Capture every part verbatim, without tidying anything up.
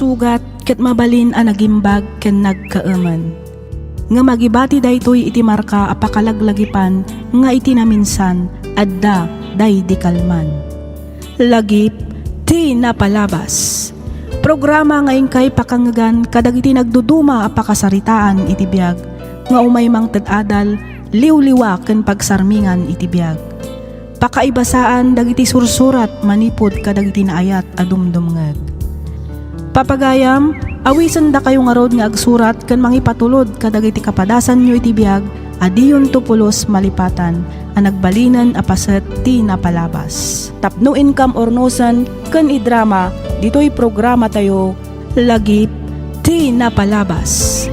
Sugat ket mabalin a nagimbag ken nagkaemen. Ngem agibati daytoy iti marka a pakalaglagipan nga iti naminsan, adda daydi kalman. Lagip ti napalabas. Programa nga inkay pakangngegan kadagiti nagduduma a pakasaritaan iti biag nga umay mangted adal, liwliwa ken pagsarmingan iti biag. Pakaibasaan dagiti sursurat manipud kadagiti naayat a dumdumngeg. Papagayam, awisendakayo ngarud nga agsurat ken mangipatulod kadagiti kapadasanyo iti biag a diyonto pulos malipatan a nagbalinen a paset ti napalabas. Tapno inkam urnosen ken idrama ditoy programatayo, Lagip ti Napalabas.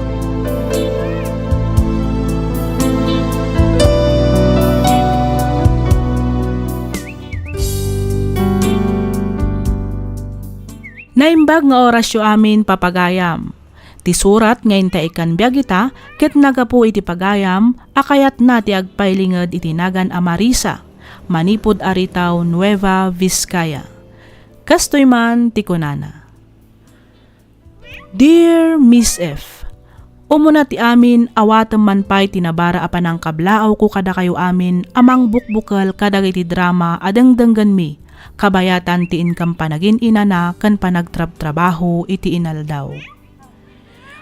Naimbag nga orasyo amin, papagayam. Ti surat nga intay ikkan biag ita ket naggapu iti pagayam a kayatna ti agpailinged iti nagan a Marisa, manipud Aritao, Nueva Vizcaya. Kastoy man ti kunana. Dear Miss F, umuna ti amin, awatem man pay ti nabara a panangkablaawko kadakayo amin a mangbukbukel kadagiti drama a dengdenggenmi, kabayatan ti inkam panagin-inana ken panagtrabtrabaho iti inaldaw.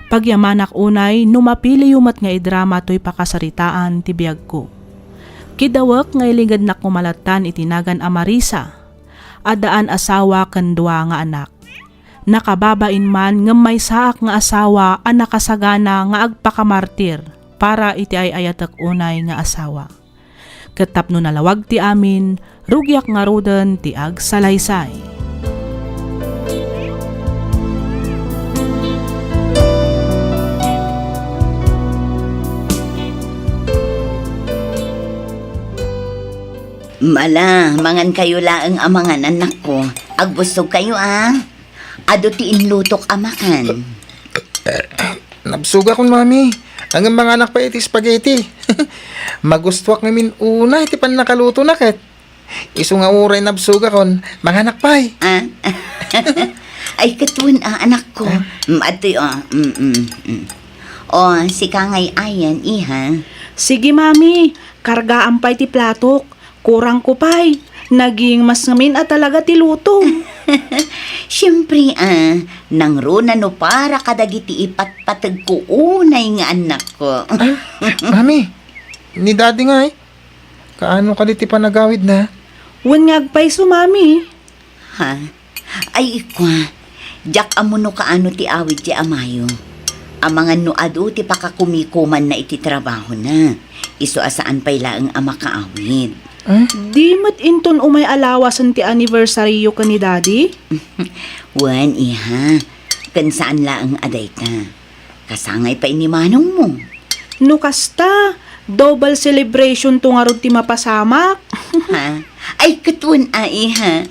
Pagyamanak unay no mapiliyo met nga idrama toy pakasaritaan ti biagko. Kidawek nga ilingednak malatan iti nagan a Marisa. Addaan asawa ken dua nga anak. Nakababain man ngem maysaak nga asawa a nakasagana nga agpakamartir para iti ay-ayatek unay nga asawa. Ket tapno nalawag ti amin, rugiak ngaruden ti agsalaysay. Mala, mangankayo laeng a mangan, anakko. Agbusogkayo, a. Adu ti inlutok a makan. Nabsogakon, Mami. Ngem manganak pay iti spaghetti. Magustuak ngamin unay ti pannakalutonak ket. Isu nga uray nabsogakon, manganak pay. Ah? Ay, ket wen, a, anakko. Ah? Mm, adtoy, o. Mm, mm, mm. O, sika ngay ayan, iha. Sige, Mami. Kargaam pay ti platok. Kurangko pay. Naging mas ngamin a talaga ti luto. Siempre, a, nangruna no para kadagiti ipatpategko unay nga annakko. Ah, Mami, ni Daddy ngay, kaano kadi ti panagawidna? Wen nga agpayso, Mami. Ha? Ay, ikua, diak ammo no kaano ti awid ti amayo. Amangan no adu ti pakakumikumanna iti trabahona. Isu a saan pay laeng a makaawid. Eh? Di met inton umay a lawasen ti anniversaryo ken ni Daddy? Wen, iha. Ken saan laeng a dayta. Kasangay pay ni manongmo. No kasta, double celebration to ngarud ti mapasamak. Ha? Ay, ket wen, a, iha.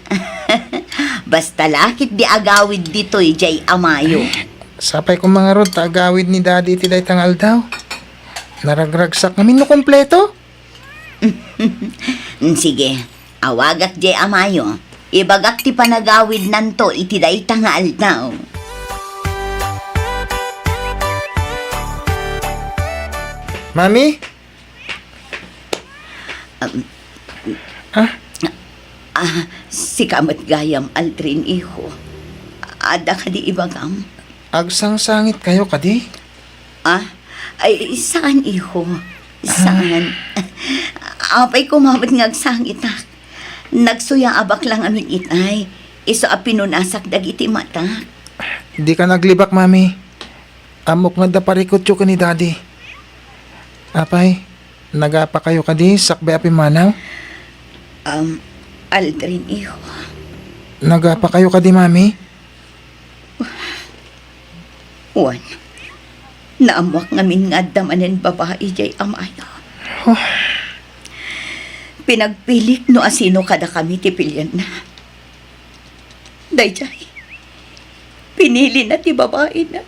Basta la ket di agawid ditoy jay a Mayo. Sapay koma ngarud ta agawid ni Daddy iti dayta nga aldaw. Naragragsak ngamin no kompleto. Sige, awagak jay a Mayo. Ibagak ti panagawidnanto iti dayta nga aldaw. Mami? Um, ah? Ah, sika met gayam, Aldrin, iho. Adda kadi ibagam? Agsangsangitkayo kadi? Ah? Ay, saan, iho. Saan? Apay koma met nga agsangitak. Nagsuyaabak la ngamin itay. Isu a pinunasak dagiti matak. Dika naglibak, Mami. Ammok nga adda parikutyo ken ni Daddy. Apay, nagapakayo kadi sakbay a pimmanaw? Um, Aldrin, iho. Nagapakayo kadi, Mami? Wen, naammoak ngamin nga adda manen babai jay a Mayo. Huh. Pinagpilik no asino kadakami ti pilianna. Dayjay, pinilina ti babaina.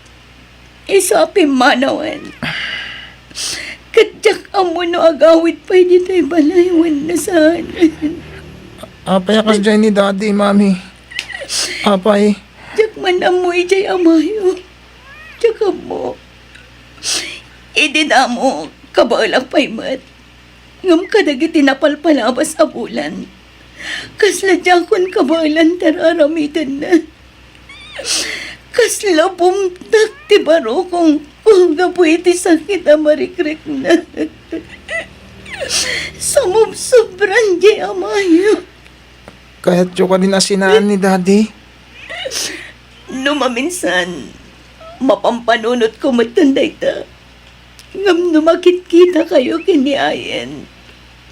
Isu a pimmanawen. Ket diak ammo no agawid pay ditoy balay wenno saan. Apay a kasdiay ni Daddy, Mami? Apay? Diak An ammo idiay amayo, diak ammo. Idi damo, kabaelak pay met. Ngem kadagiti napalpalabas a bulan, kasla diakon kabaelan ti ar-aramidenna. Kasla bumtak ti barukongko gapu iti sakit a marikrikna. Sumubsobran diay amayo. Kayatyo kadi a sinaan ni Daddy? No maminsan, mapampanunotko metten dayta. Ngem no makitkitakayo ken ni Ayen,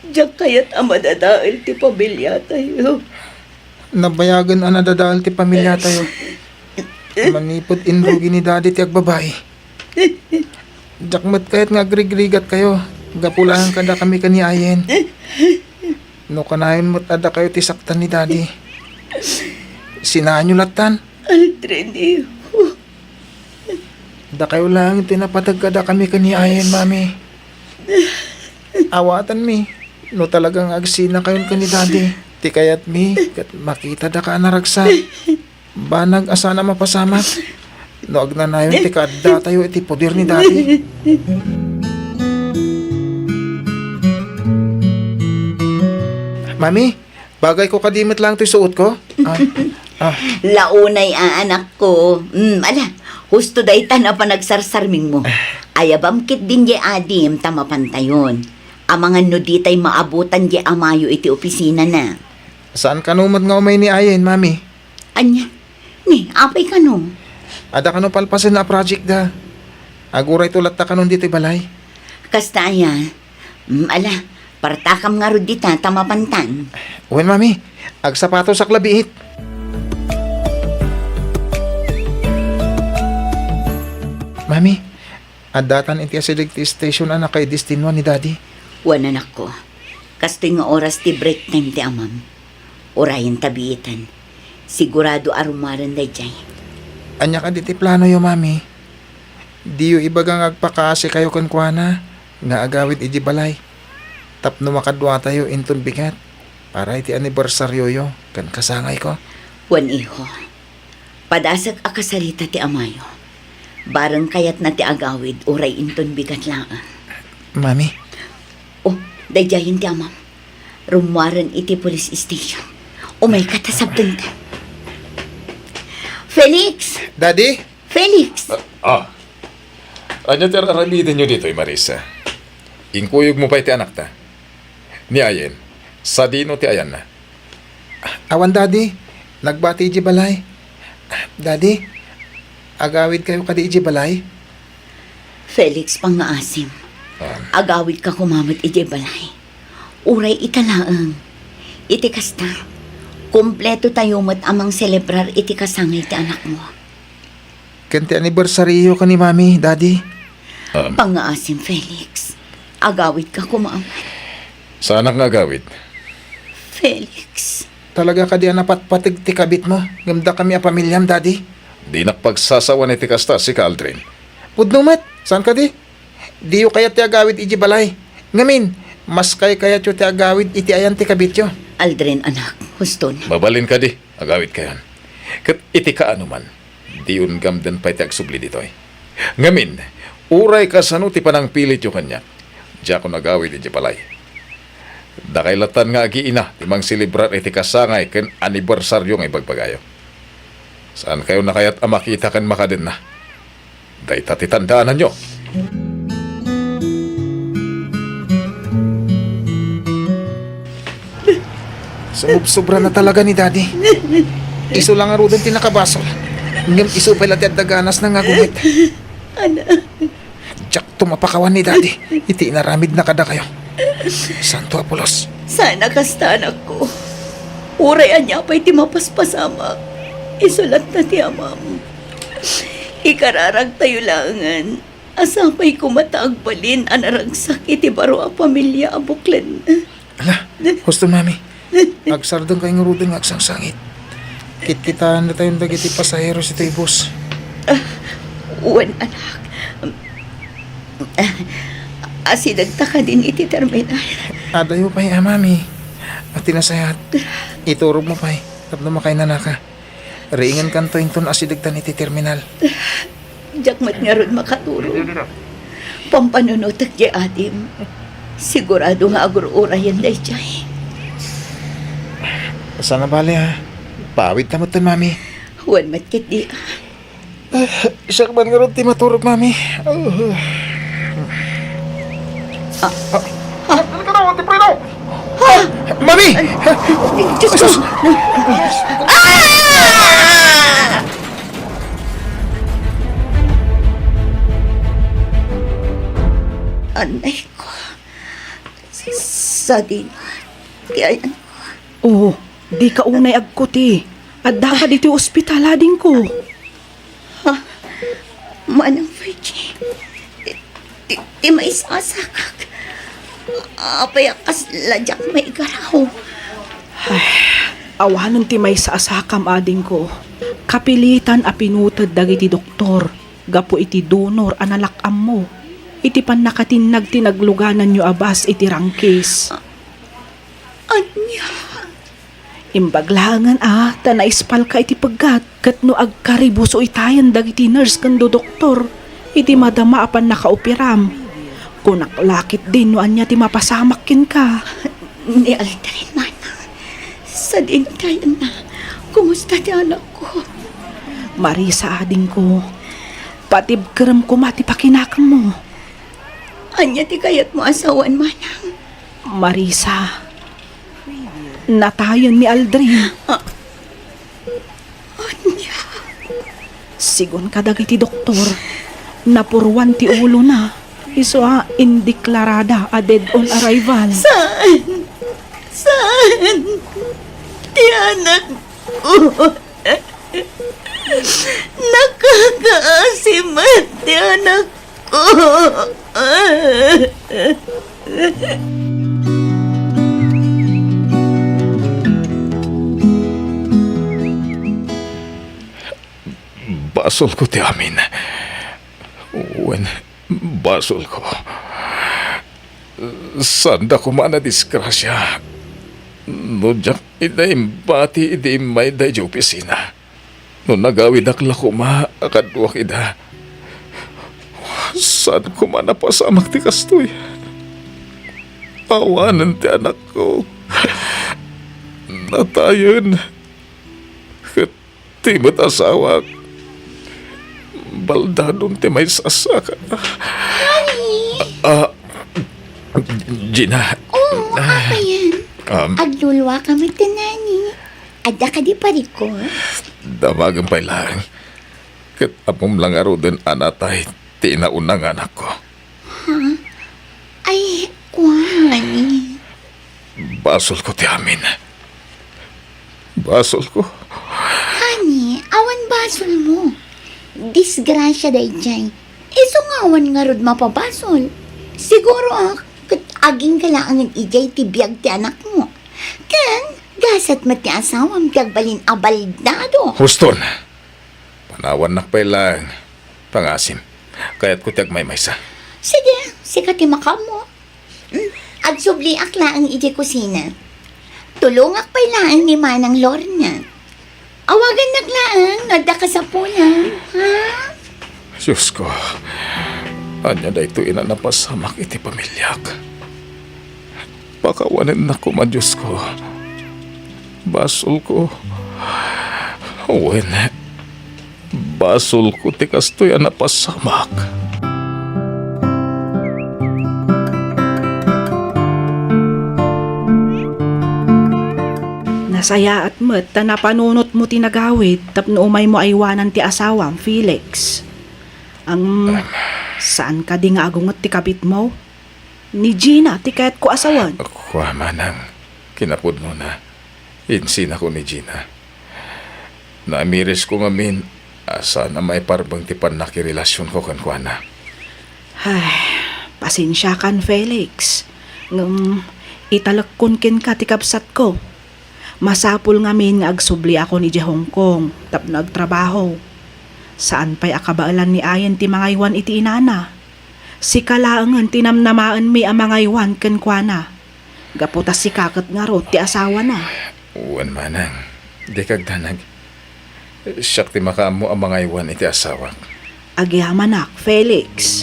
diak kayat a madadael ti pamiliatayo. Nabayagen a nadadael ti pamiliatayo. Manipud inrugi ni Daddy ti agbabai. Diak met kayat nga agrigrigatkayo gapu laeng kadakami ken ni Ayen. No kanayon met a dakayo ti saktan ni Daddy, sinaanyo lattan. Aldrin, iho. Dakayo laeng ti napateg kadakami ken ni Ayen, Mami. Awatenmi no talaga nga agsinakayon ken ni Daddy. Ti kayatmi ket makitadaka a naragsak. Banag a saan a mapasamak no agnanayon ti kaaddatayo iti poder ni Daddy. Mami, bagayko kadi met laeng toy suotko? Ah, ah. Launay a, anakko. Mm, ala, husto dayta a panagsarsarmingmo. Ayabam ketdin diay adim ta mapantayon. Amangan no ditay maabutan diay amayo iti opisinana. Saan kano met nga umay ni Ayen, Mami? Ania? Ni, apay kano? Adda kano palpasen a project da. Agurayto latta kanon ditoy balay. Kasta aya? Mm, ala, partakam ngarud dita ta mapantan. Wen, Mami. Agsapatosak la biit. Mami, addatan iti asideg ti station a nakaidestinua ni Daddy. Wen, anakko. Kastoy nga oras ti break time ti amam. Urayenta biitan. Sigurado a rummuaren daydiay. Ania kadi ti planoyo, Mami? Diyo ibaga nga agpakaasikayo kenkuana nga agawid idiay balay tapno makaduatayo inton bigat para iti anibersarioyo ken kasangayko? Wen, iho. Padasek a kasarita ti amayo. Bareng kayatna ti agawid uray inton bigat laeng. Mami. Oh, daydiayen ti amam. Rummuaren iti police station. Umayka ta sabdengta. Felix! Daddy? Felix! Ah, ah. Ania ti ar-aramidenyo ditoy, Marisa? Inkuyogmo pay ti anakta. Ni Ayen, sadino ti ayanna? Awan, Daddy. Nagbati idiay balay. Daddy, agawidkayo kadi idiay balay? Felix, pangngaasim. Ah. Agawidka koma met idiay balay. Uray ita laeng. Iti kasta, kumpleto tayo met a mangselebrar iti kasangay ti anakmo. Ken ti anibersario ken ni Mami, Daddy. Um, Pangngaasim, Felix. Agawidka koma met. Saanak nga agawid? Felix. Talaga kadi a napatpateg ti kabitmo ngem dakami a pamiliam, Daddy? Dinak pagsasawan iti kasta, sika, Aldrin. Pudno met. Saan kadi? Diyo kayat ti agawid idiay balay. Ngamin, mas kaykayatyo ti agawid iti ayan ti kabityo. Aldrin, anak, huston. Mabalin kadi, agawidkayon. Ket iti kaanoman, diyon gamden pay ti agsubli ditoy. Ngamin, uray kasano ti panangpilityo kaniak, diakon agawid idiay balay. Dakay lattan nga agiina ti mangselebrar iti kasangay ken anibersario nga ibagbagayo. Saankayon a kayat a makita ken makadenna? Dayta ti tandaananyo. Sumubsobra na talaga ni Daddy. Isu la ngaruden ti nakabasol. Ngem isu pay la ti adda ganasna nga agumit. Anak. Diakto mapakawan ni Daddy iti inaramidna kadakayo. Santo a pulos. Saan a kasta, anakko. Uray ania pay ti mapaspasamak, isu latta ti amam. Ikararagtayo laengen a sapay koma ta agbalin a naragsak iti baro a pamilia a buklen. Ala, husto, Mami. Agsardengkayo ngaruden nga agsangsangit. Kitkitaennatayon dagiti pasaheros itoy bus. Ah, wen, anak. Ah, asidegta kadin iti terminal. Adayo pay a, Mami. A, ti nasayaat, iturogmo pay tapno makainanaka. Riingenkanto inton asidegtan iti terminal. Diak met ngarud makaturog. Pampanunotek diay adim. Sigurado nga agur-urayen daydiay. Saan a bale, ha? Paawidta metten, Mami. Wen met ketdi, a. Ah, siak man ngarud ti maturog, Mami. Ah. Ah. Ah. Mami! Ay, Diyos ko! Sus! Ah! Anay ko. Sadino ti ayan ko. Oh, dika unay agkuti. Addaka ditoy ospital, adingko. Ha? Manang Virgie, ti, ti, ti maisasakak. Apay a kasla diak maigaraw? Ay, awanen ti maisasakam, adingko. Kapilitan a pinuted dagiti doktor gapu iti donor a nalak-ammo iti pannakatinnag ti naglugananyo a bus iti Rangkis. Ania? Imbag laengen a ta naispalka iti peggat ket no agkaribuso itayen dagiti nurse ken do doktor iti madama a pannakaoperam. Kunak la ketdin no ania ti mapasamak kenka. Ni Aldrin, manang. Sadino ti ayanna? Kumusta ti anakko? Marisa, adingko. Patibkerem koma ti pakinakemmo. Ania ti kayatmo a sawen, manang? Marisa, natayen ni Aldrin. Ah, ania? Sigun kadagiti doktor, napurwan ti ulona. Isu a indeklarada a dead on arrival. Saan? Saan? Ti anakko. Nakakaasi met ti anakko. Basolko ti amin. Wen, basolko. Saanda koma a nadisgrasia no diak ida imbati idi immay daydi opisina. No nagawidak la koma a kaduak ida, saan koma napasamak ti kastoy. Awanen ti anakko. Natayen. Ket ti met asawak, baldadon ti maisasakana. Honey! Ah, Gina. Oo, apayen. Um, agluluaka met, honey. Adda kadi parikor? Damagen pay laeng. Ket ammom la ngaruden a natay ti inauna nga anakko. Ha? Ay, kuan. Basolko ti amin. Basolko. Honey, awan basolmo. Disgrasia daydiay. Isu nga awan ngarud mapabasol. Siguro, ah, ket agingga laengen idiay ti biag ti anakmo. Ken, gasat met ti asawam ti agbalin a baldado. Huston! Panawannak pay laeng. Pangasim. Kayatko ti agmaymaysa. Sige, sika ti makaammo. Mm, agsubliak laeng idiay kusina. Tulongak pay laeng ni Manang Lorna. Awagannak laeng no adda kasapulan, ha? Diosko, ania daytoy a napasamak iti pamiliak? Pakawanennak koma, Diosko. Basolko. Wen, basolko ti kastoy a napasamak. Nasayaat met ta napanunotmo ti nagawid tapno umaymo aywanan ti asawam, Felix. Ang, saan kadi nga agunget ti kabitmo? Ni Gina ti kayatko a sawen. Kua, manang, kinapudnona, insinako ni Gina. Naamirisko ngamin a saan a maiparbeng ti pannakirelasionko kenkuana. Ay, pasensiakan, Felix. Ngem, italekkon kenka ti kabsatko. Masapul ngamin nga agsubliakon idiay Hong Kong tapno agtrabaho. Saan pay a kabaelan ni Ayen ti mangaywan iti inana. Sika laengen ti namnamaenmi a mangaywan kenkuana. Gapu ta sika ket ngarud ti asawana. Wen, manang, dika agdanag. Siak ti makaammo a mangaywan iti asawak. Agyamanak, Felix.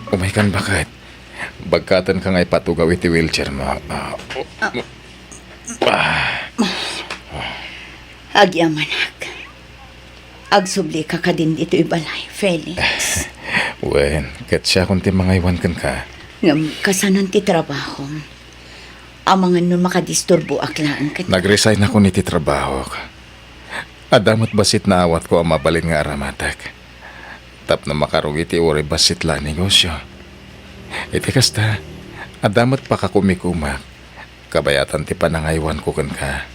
Umaykan, baket. Bagkatenka nga ipatugaw iti wheelchair mo. Ah, o-, ah. Agyamanak. Agsublika kadin ditoy balay, Felix. Wen, ket siakon ti mangaywan kenka. Ngem kasanon ti trabahom? Amangan no makadisturboak laeng ket Nag-resign ako iti trabahok. Adda met bassit naawatko a mabalin nga aramatek. Tapno makarugi ti uray bassit la a negosyo. Iti kasta, adda met pakakumikumak. Kabayatan ti panangaywanko kenka.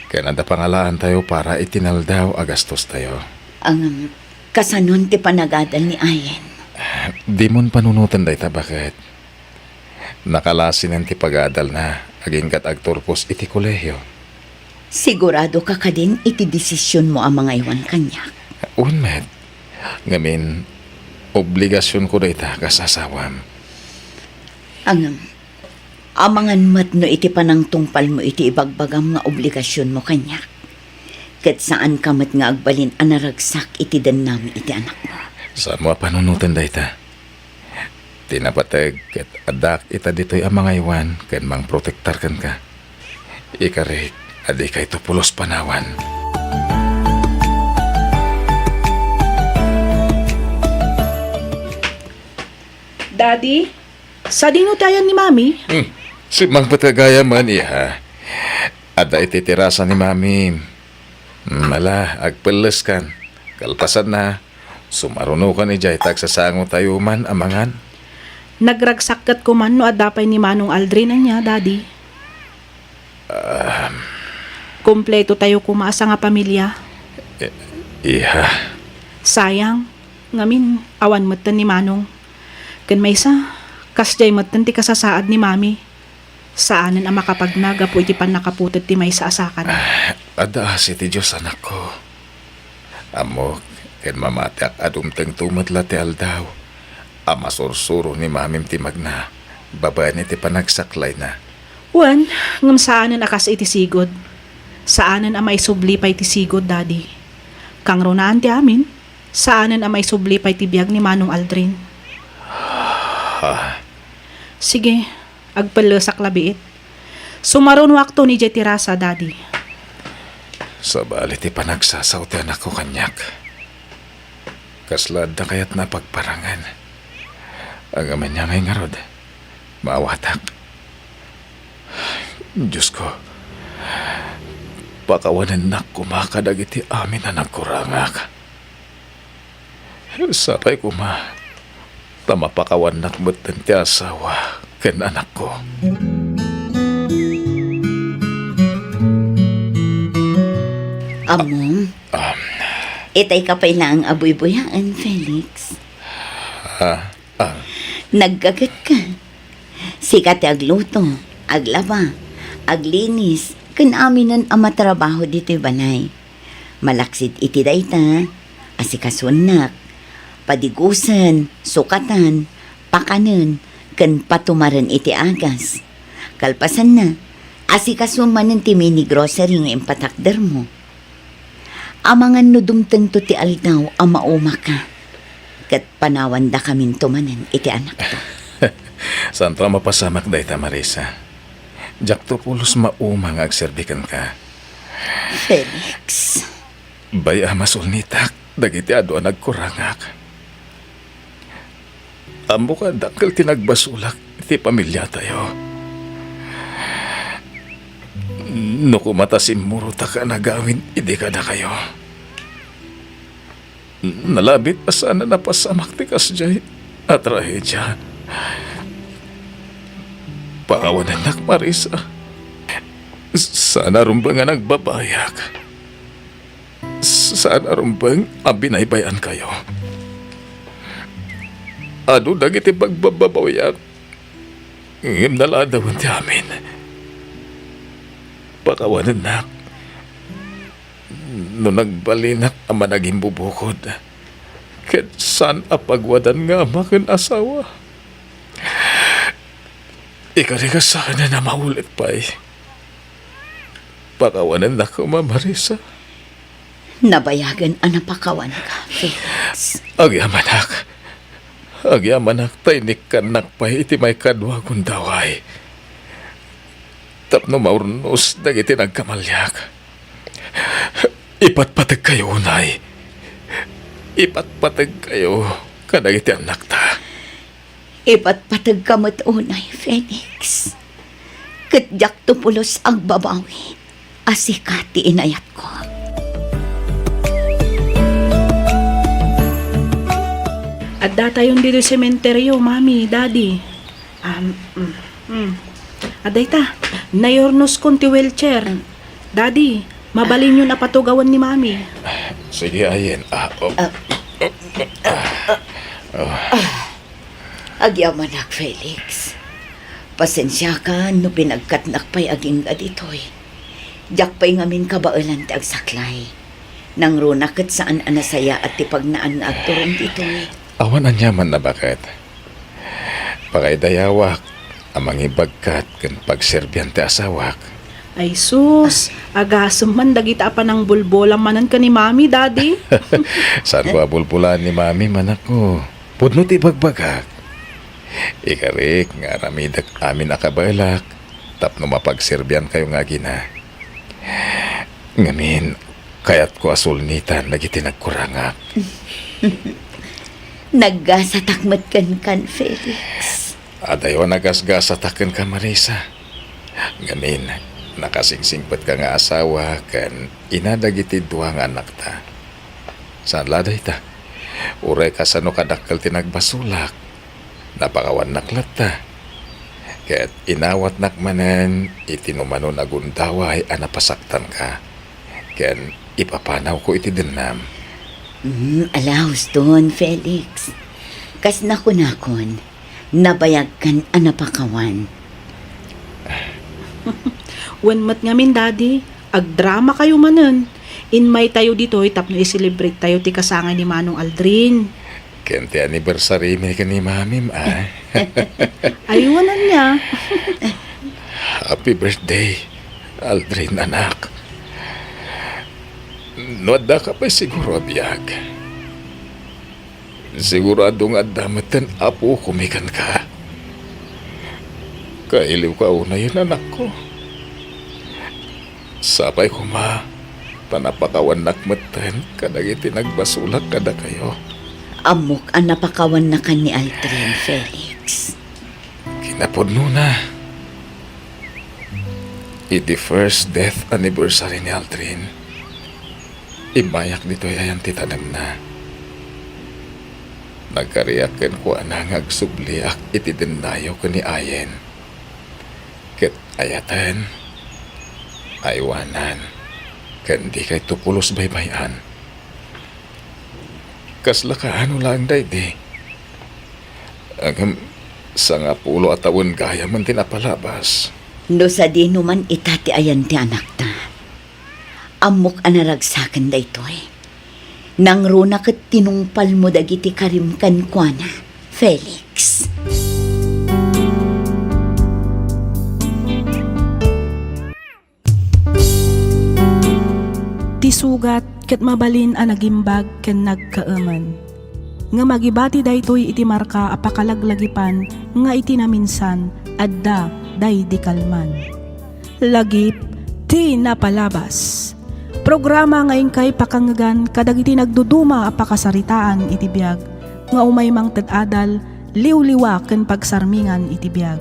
Ken adda pangalaantayo para iti naldaw a gastostayo. Ngem, kasanon ti panagadal ni Ayen? Dimon panunoten dayta, baket. Nakalasinen ti pagadalna, aginggat agturpos iti kolehio. Siguradoka kadin iti desisionmo a mangaywan kaniak? Wen met. Ngamin, obligasionko dayta kas asawam. Ngem, amangan met no iti panangtungpalmo iti ibagbagam nga obligasionmo kaniak, ket saanka met nga agbalin a naragsak iti dennami iti anakmo. Saanmo a panunoten dayta. Ti napateg ket addak ita ditoy a mangaywan ken mangprotektar kenka. Ikarik a dikayto pulos panawan. Daddy, sadino ti ayan ni Mami? Hmm. Simmangpet gayam, iha. Adda iti terasa ni Mami. Hmm, ala, agpelleskan. Kalpasanna, sumarunokan idiay ta agsasangotayo man a mangan. Nagragsak ket koma no adda pay ni Manong Aldrin ania, Daddy. Um. Kompletotayo koma a sangapamilia. I-, iha. Sayang, ngamin, awan metten ni Manong. Ken maysa, kasdiay metten ti kasasaad ni Mami. Saanen a makapagna gapu iti pannakaputed ti maysa a sakana. Ah, adda asi ti Dios, anakko. Ammok, ken mamatiak a dumtengto met la ti aldaw a masursuro ni Mamim ti magna babaen iti panagsaklayna. Wen, ngem saanen a kas iti sigud. Saanen a maisubli pay ti sigud, Daddy. Kangrunaan ti amin, saanen a maisubli pay ti biag ni Manong Aldrin. Ah. Sige, agpellesak labiit. Sumarunoakto idiay terasa, Daddy. Sabali ti panagsasao ti anakko kaniak. Kasla adda kayatna a pagparangen. Ngem ania ngay ngarud, maawatak. Diosko, pakawanennak koma kadagiti amin a nagkurangak. Sapay koma, ta mapakawannak metten ti asawa ken anakko. Ammom, um, itay ka pay laeng a buybuyaen, Felix. Ah, ah. Naggagetka. Sika ti agluto, aglaba, aglinis, ken aminen a matrabaho ditoy balay. Malaksid iti dayta, asikasuennak, padigusen, sukatan, pakanen, ken patumaren iti agas. Kalpasanna, asikasuem manen ti mini grocery nga impatakdermo. Amangan no dumtengto ti aldaw a maumaka, ket panawandakaminto manen iti anakto. Saanto a mapasamak dayta, Marisa. Diakto pulos mauma nga agserbi kenka. Felix. Bay-am a sulnitak dagiti adu a nagkurangak. Ammok a dakkel ti nagbasolak iti pamiliatayo. No koma ta simmurotak a nagawid idi kadakayo. Nalabit a saan a napasamak ti kasdiay a trahedia. Pakawanennak, Marisa. Saan a rumbeng a nagbabayak. Saan a rumbeng a binaybay-ankayo. Adu dagiti pagbababawiak, ngem naladawen ti amin. Pakawanennak no nagbalinak a managimbubukod ket saan a pagwadan nga ama ken asawa. Ikarik a saanen a maulit pay. Pakawanennak koma, Marisa. Nabayagen a napakawanka, Felix. Agyamanak. Agyamanak ta inikkannak pay iti maikadua a gundaway. Tapno maurnos dagiti nagkamaliak. Ipatpategkayo unay. Ipatpategkayo kadagiti annakta. Ipatpategka met unay, Felix. Ket diakto pulos agbabawi a sika ti inayatko. Addatayon ditoy sementeryo, Mami, Daddy. Um, mm, mm. Adda ita, nayurnoskon ti wheelchair. Daddy, mabalinyon a patugawen ni Mami. Sige, Ayen. Ah, oh. Ah. Oh. Agyamanak, Felix. Pasensiakan no pinagkatnak pay agingga ditoy. Diak pay ngamin kabaelan ti agsaklay. Nangruna ket saan a nasayaat ti pagnaan nga agturong ditoy. Awan aniaman a baket. Pakaidayawak a mangibagkat ken pagserbian ti asawak. Ay sus, agasem man dagita a panangbulbolam manen ken ni Mami, Daddy. Saanko a bulbolaan ni Mami, manakko. Pudno ti ibagbagak. Ikarik nga aramidek amin a kabaelak tapno mapagserbiankayo nga agina. Ngamin, kayatko a sulnitan dagiti nagkurangak. Naggasatak met kenkan, Felix. Adayo a nagasgasatak kenka, Marisa. Ngamin, nakasingsingpetka nga asawa ken ina dagiti dua nga annakta. Saan la dayta? Uray kasano kadakkel ti nagbasolak, napakawannak latta. Ket inawatnak manen iti numanon a gundaway a napasaktanka, ken ipapanawko iti dennam. Mm, alahuston, Felix. Kas nakunakon, nabayagkan a napakawan. Wen met ngamin, Daddy, agdramakayo manen. Inmaytayo ditoy tapno i-celebrate tayo ti kasangay ni Manong Aldrin. Ken ti anniversary mi ken ni Mamim, a. Ay, wen ania. Happy birthday, Aldrin, anak. No addaka pay siguro a biag, sigurado nga adda metten apokomi kenka. Kailiwka unayen, anakko. Sapay koma, ta napakawannak metten kadagiti nagbasolak kadakayo. Ammok a napakawannakan ni Aldrin, Felix. Kinapudnona, iti first death anniversary ni Aldrin, immayak ditoy ayan ti tanemna. Nagkariak kenkuana nga agsubliak iti dennayo ken ni Ayen. Ket ayaten, aywanan, ken dikayto pulos baybay-an. Kasla kaano laeng daydi? Ngem, sangapulo a tawen gayamen ti napalabas. No sadino man ita ti ayan ti anakta, ammok a naragsaken daytoy. Nangruna ket tinungpalmo dagiti karim kenkuana, Felix. Ti sugat ket mabalin a nagimbag ken nagkaemen. Ngem agibati daytoy iti marka a pakalaglagipan nga iti naminsan adda daydi kalman. Lagip ti napalabas. Programa nga inkay pakangngegan kadagiti nagduduma a pakasaritaan iti biag nga umay mangted adal, liwliwa ken pagsarmingan iti biag.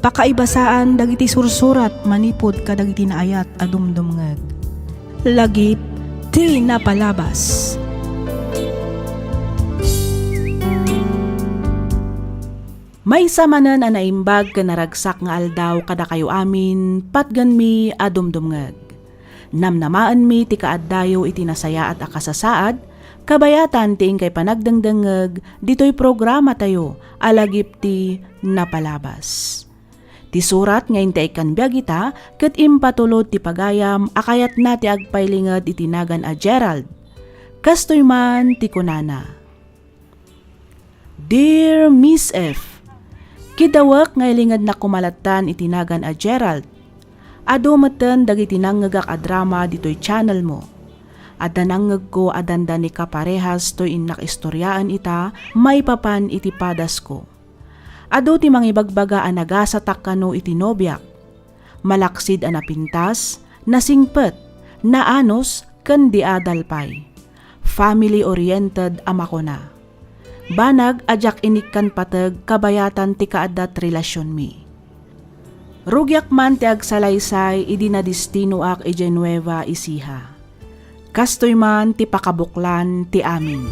Pakaibasaan dagiti sursurat manipud kadagiti naayat a dumdumngeg. Lagip ti napalabas. Maysa manen a naimbag ken naragsak nga aldaw kadakayo amin, patgenmi a dumdumngeg. Namnamaenmi ti kaaddayo iti nasayaat a kasasaad, kabayatan ti inkay panagdengdengngeg ditoy programatayo a Lagip ti Napalabas. Ti surat nga intay ikkan biag ita ket impatulod ti pagayam a kayatna ti agpailinged iti nagan a Gerald. Kastoy man ti kunana, Dear Miss F, kidawek nga ilingednak koma lattan iti nagan a Gerald. Adu metten dagiti nangngegak a drama ditoy channel mo. Adda nangngegko a dandani kaparehas toy innak istoriaen ita maipapan iti padasko. Adu ti mangibagbaga a nagasatak kano iti nobiak. Malaksid a napintas, nasingpet, naanus, ken diadal pay. Family-oriented a makuna. Banag a diak inikkan pateg kabayatan ti kaaddat relasionmi. Rugiak man ti agsalaysay idi nadistinoak idiay Nueva Ecija. Kastoy man ti pakabuklan ti amin.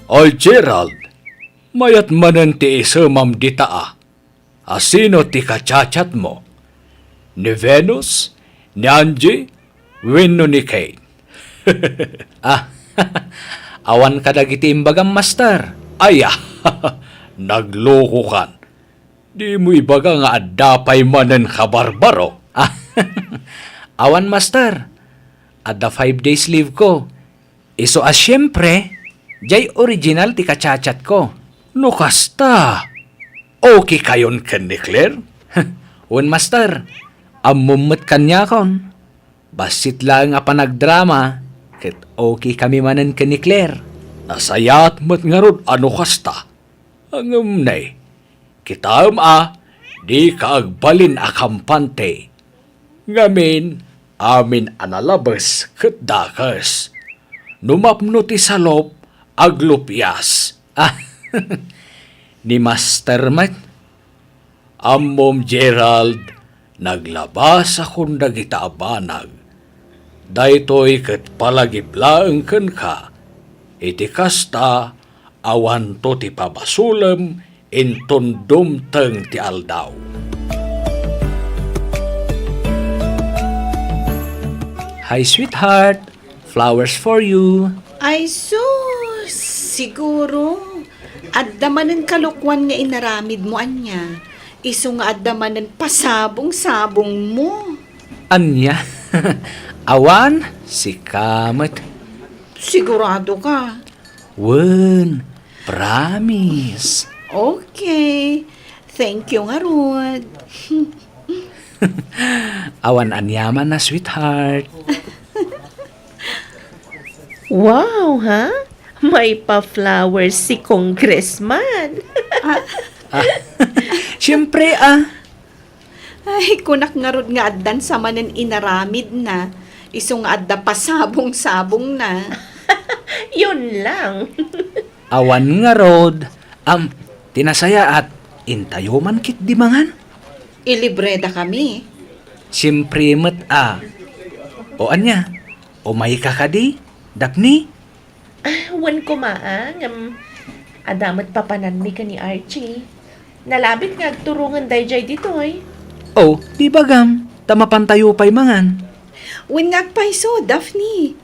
Oy, Gerald, mayat manen ti isemam dita a. A sino ti kachatchatmo? Ni Venus? Ni Angie? Wenno ni Kate? Ah, awan kadagiti imbagam, Master. Aya, naglokokan. Dimo ibaga nga adda pay manen kabarbaro. Ah, awan, Master. Adda five days leave ko. Isu a siempre, diay original ti kachatchatko. No kasta, okay kayon ken ni Claire? Wen, Master, ammom met kaniakon. Bassit laeng a panagdrama, ket okay kami manen ken ni Claire. Nasayaat met ngarud a no kasta. Ngem ne, kitaem a, dika agbalin a kampante. Ngamin, amin a nalabes ket dakes. No mapno ti salop, aglupias. Ah, ni Master met. Ammom, Gerald, naglabasakon dagita a banag. Daytoy ket palagip laeng kenka. Iti kasta, awanto ti pabasolem inton dumteng ti aldaw. Hi, sweetheart. Flowers for you. Ay, sus! Siguro, adda manen kalokuan nga inaramidmo ania. Isu nga adda manen pasabong-sabongmo. Ania? Awan, sika met. Sigurado ka? Wen, promise. Okay. Thank you ngarud. Awan aniaman a, sweetheart. Wow, ha? Maipa-flowers si Congressman. Ah, siyempre, ah. Ay, kunak ngarud nga addan sa manen inaramidna. Isu nga adda pasabong-sabongna. Yun lang. Awan ngarud. Am, ti nasayaat, intayo man ketdi mangan? Ilibreda kami. Siyempre met a. O ania, umayka kadi, Daphne? Ah, wen koma a, ngem adda met papananmi ken ni Archie. Nalabit nga agturongen daydiay ditoy. O, di bagam, ta mapantayo pay mangan. Wen nga agpayso, Daphne.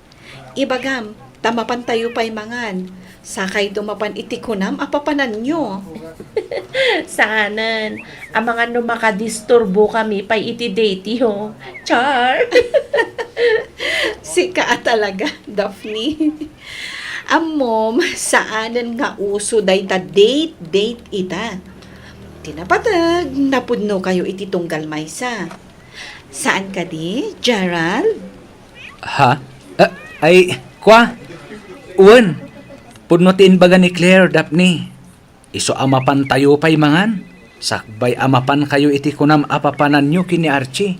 Ibagam, ta mapantayo pay mangan. Sakayto mapan iti kunam a papananyo. Saanen, amangan no makadisturbo kami pay iti date yo. Char! Sika a talaga, Daphne. Ammom, saanen nga uso dayta date-date ita. Ti napateg, napudno kayo iti tunggal maysa. Saan kadi, Gerald? Ha? Ah, ay, kwa? Wen, pudno ti imbaga ni Claire, Daphne. Isu a mapantayo pay mangan, sakbay a mapan kayo iti kunam a papananyo ken ni Archie.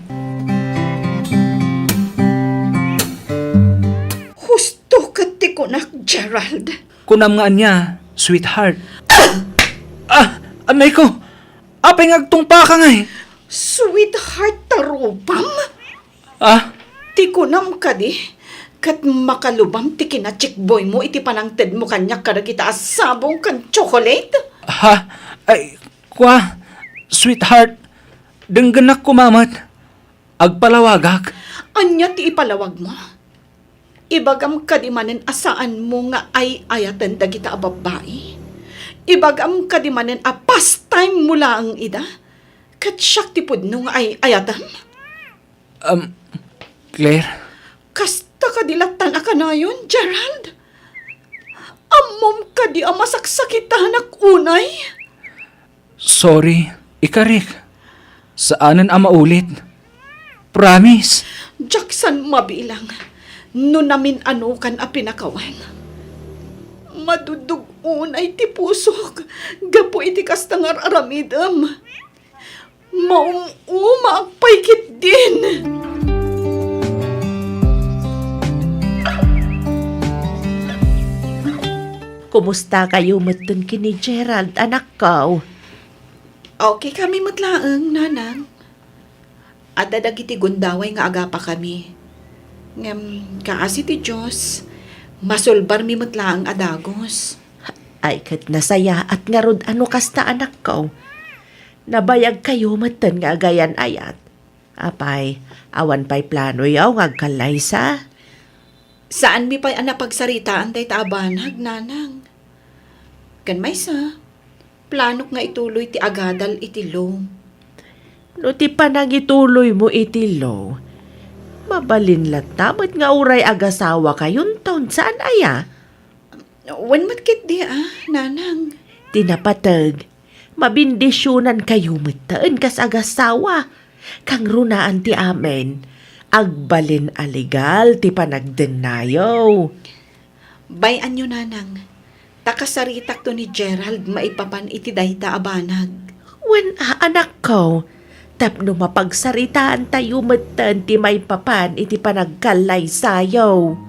Husto ket ti kunak, Gerald. Kunam nga ania, sweetheart? Ah! Anay ko! Apay nga agtungpaka ngay? Sweetheart ta rupam? Ah? Ti kunam kadi, ket makalubam ti kinachikboymo iti panangtedmo kaniak kadagita a sabong ken chocolate? Ha? Ay, kwa, sweetheart, denggenak koma met. Agpalawagak. Ania ti ipalawagmo? Ibagam kadi manen a saanmo nga ay-ayaten dagita a babbai? Ibagam kadi manen a pastime mo laeng ida? Ket siak ti pudno nga ay-ayatem? Um, Claire? Kasta kadi lattan a kanayon, Gerald? Ammom kadi a masaksakitanak unay? Sorry, ikarik. Saanen a maulit. Promise. Diak san mabilang no namin-anokan a pinakawan. Madudug unay ti pusok gapu iti kasta nga ar-aramidem. Maum-umaak pay ketdin. Kumusta kayo metten ken ni Gerald, anakko? Okay kami met laeng, nanang. Adda dagiti gundaway nga agapakami. Ngem, kaasi ti Dios, masulbarmi met laeng a dagus. Ay, ket nasayaat ngarud a no kasta, anakko. Nabayag kayo metten nga agayan-ayat. Apay, awan pay planoyo nga agkallaysa? Saanmi pay a napagsaritaan dayta a banag, nanang. Ken maysa, planok nga ituloy ti agadal iti law. No ti panangituloymo iti law, mabalin latta met nga uray agasawakayonton, saan aya? Wen met ketdi a, nanang. Ti napateg, mabindisionankayo metten kas agasawa. Kangrunaan ti amin, agbalin a legal ti panagdennayo. Bay-anyo, nanang, ta kasaritakto ni Gerald maipapan iti dayta a banag. Wen a, anakko, tapno mapagsaritaantayo metten ti maipapan iti panagkallaysayo.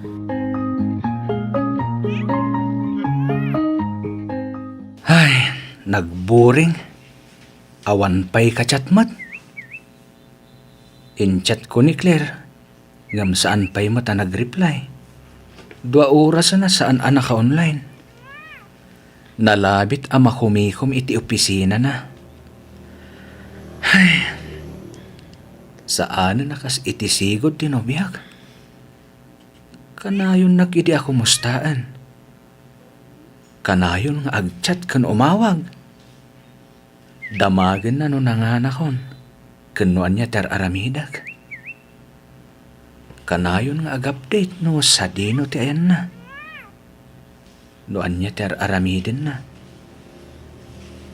Ay, nagboring. Awan pay ka-chat met. In-chatko ni Claire, ngem saan pay met a nag-reply. Dua oras a saan a naka-online. Nalabit a makumikom iti opisinana. Ay, saanen a kas iti sigud ti nobiak. Kanayonnak idi a kumustaen. Kanayon nga ag-chat ken umawag. Damagenna no nanganakon ken no ania ti ar-aramidek. Kanayon nga ag-update no sadino ti ayanna, no ania ti ar-aramidenna,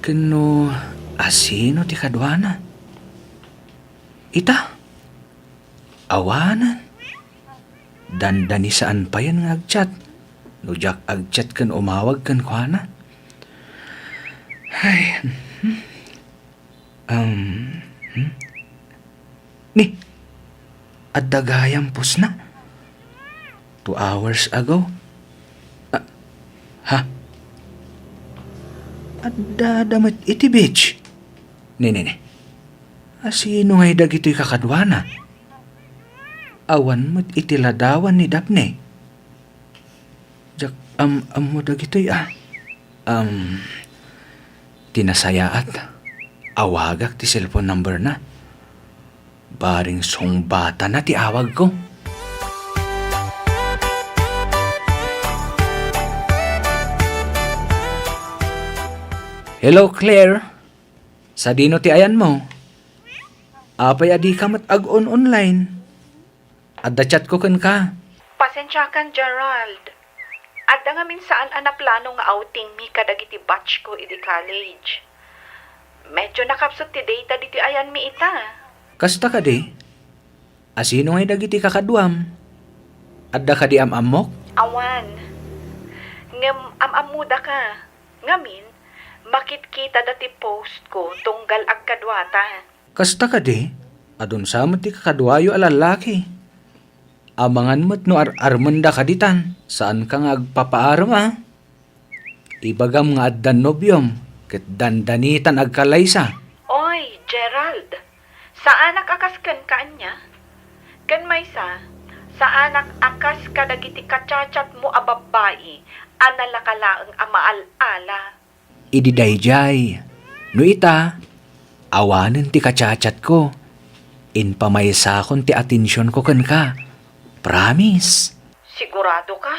ken no asino ti kaduana. Ita, awanen. Dandani saan payen nga ag-chat no diak ag-chat ken umawag kenkuana. Ay, hmm. Um, hmm? Ni, adda gayam pusna. Two hours ago. Ah, ha? Addada met iti beach. Ni, ni, ni. Asino ngay dagitoy kakaduana? Awan met iti ladawan ni Daphne. Diak am-ammo dagitoy a. Am, ti nasayaat, awagak ti cellphone number na. Bareng sungbatana ti awagko. Hello, Claire. Sadino ti ayanmo? Apay a dika met ag-on-online? Adda chatko kenka. Pasensiakan, Gerald. Adda ngamin saan a naplano nga outingmi kadagiti batchko idi college. Medyo nakapsut ti data ditoy ayanmi ita. Kasta kadi? Asino ngay dagiti kakaduam? Adda kadi am-ammok? Awan. Ngem am-ammodaka. Ngamin, makitkitada ti postko tunggal agkaduata. Kasta kadi, adun sa met ti kakaduayo a lallaki. Amangan met no ar-armenda kaditan, saanka nga agpapaarem a. Ibagam nga addan nobiom, ket dandanitan agkalaysa. Oy, Gerald, saanak a kas kenka ania? Ken maysa, saanak a kas kadagiti kachatchatmo a babbai a nalaka laeng a maal-ala. Idi daydiay, no ita, awanen ti kachatchatko. Impamaysakon ti atensionko kenka. Promise. Siguradoka?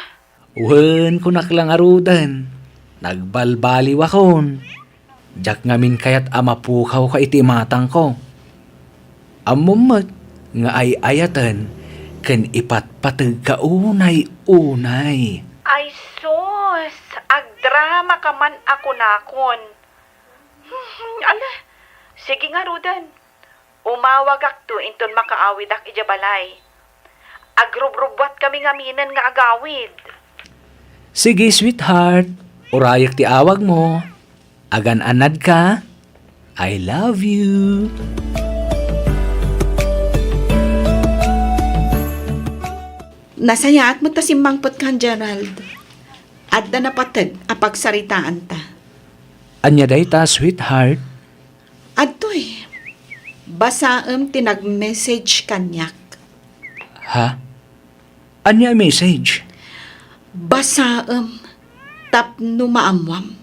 Wen, kunak la ngaruden. Nagbalbaliwakon. Diak ngamin kayat a mapukawka iti imatangko. Ammom met nga ay-ayaten ken ipatpategka unay-unay. Ay sus, agdramaka man a kunakon. Ala, Sige ngaruden, umawagakto inton makaawidak idiay balay. Agrubrubuatkami ngaminen nga agawid. Sige, sweetheart. Urayek ti awagmo. Agan-anadka. I love you. Nasayaat met ta simmangpetkan, Gerald. Adda napateg a pagsaritaanta. Ania dayta, sweetheart? Adtoy, basaem ti nag-message kaniak. Ha? Ania a message? Basaem tapno maammuam.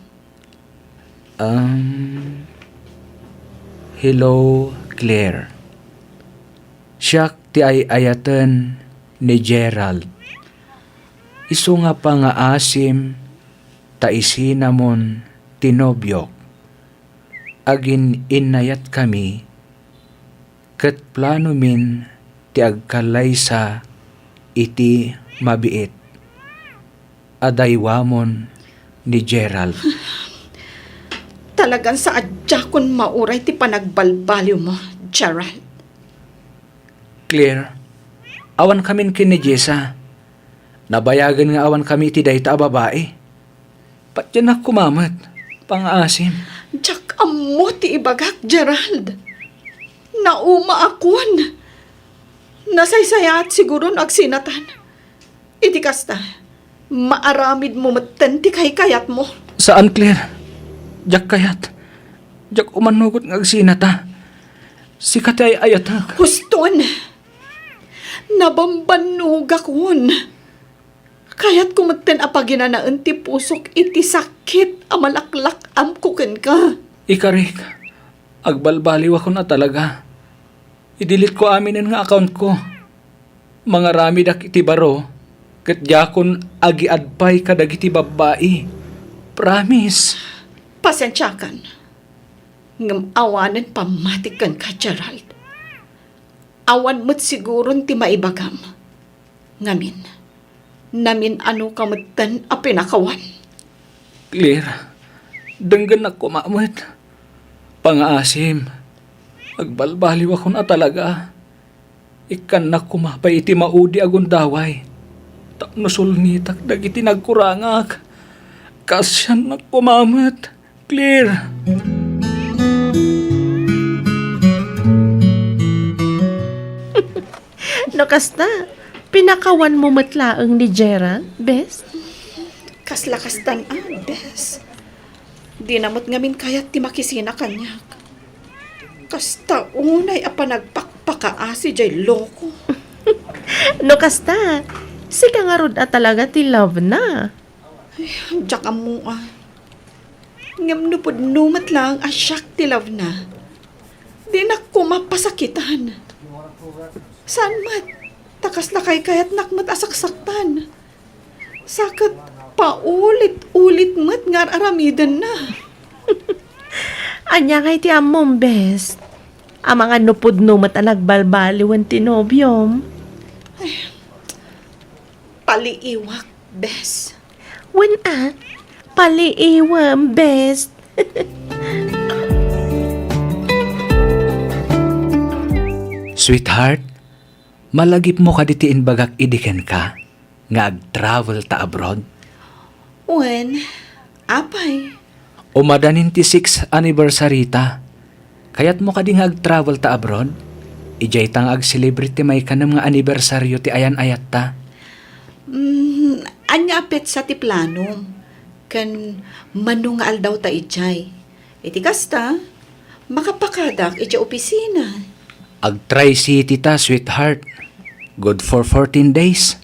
Um, hello, Claire. Siak ti ay-ayaten ni Gerald. Isu nga pangaasim ta isinamon ti nobiok. Agin-innayatkami ket planomin ti agkallaysa iti mabiit a daywamon ni Gerald. Talagan saadiakon mauray ti panagbalbaliwmo, Gerald. Claire, awankamin ken ni Jessa. Nabayagen nga awankami iti dayta a babai. Patiennak koma met, pangaasim. Diak ammo ti ibagak, Gerald. Naumaakon. Nasaysayaat siguron agsinatan. Iti kasta, maaramidmo metten ti kaykayatmo. Saan, Claire. Diak kayat. Diak umanugot nga agsinata. Sika ti ay-ayatek. Huston! Nabambannogakon. Kayatko metten a paginanaen ti pusok iti sakit a malaklak-amko kenka. Ikarik, agbalbaliwakon a talaga. I-delete ko aminen nga account ko. Mangaramidak iti baro, ket diakon agiad pay kadagiti babbai. Promise. Pasensiakan. Ngem awanen pammatik kenka, Gerald. Awan met siguron ti maibagam. Ngamin, namin-anoka metten a pinakawan. Claire, denggennak koma met. Pangaasim, agbalbaliwakon a talaga. Ikkannak koma pay iti maudi a gundaway tapno sulnitak dagiti nagkurangak. Kaasiannak koma met. Claire. No kasta, pinakawanmo met laeng ni Gerald, bes? Kasla kastan a, bes. Dina met ngamin kayat ti makisina kaniak. Kasta unay a panagpakpakaasi jay loko. No kasta, sika ngarud a talaga ti love na. Ay, diak ammo a. Ngem no pudno met laeng a siak ti love na, dinak koma pasakitan. Saan met, ta kasla kaykayatnak met a saksaktan. Sa ket paulit-ulit met nga ar-aramidenna. Ania ngay ti ammom, bes? Amangan no pudno met a nagbalbaliwen ti nobiom. Ay, paliiwak, bes. Wen a, paliiwem, bes. Sweetheart, malagipmo kadi ti imbagak idi kenka nga ag-travel ta abroad? Wen, apay? Umadanin ti sixth anniversary ta. Kayatmo kadi nga ag-travel ta abroad? Idiay ta nga ag-celebrate ti maikanem nga anibersaryo ti ayan-ayatta. Mm, ania a petsa ti planom? Ken mano nga aldaw ta idiay? Iti kasta, makapakadak idiay opisina. Ag-Tri-City ta, sweetheart. Good for fourteen days.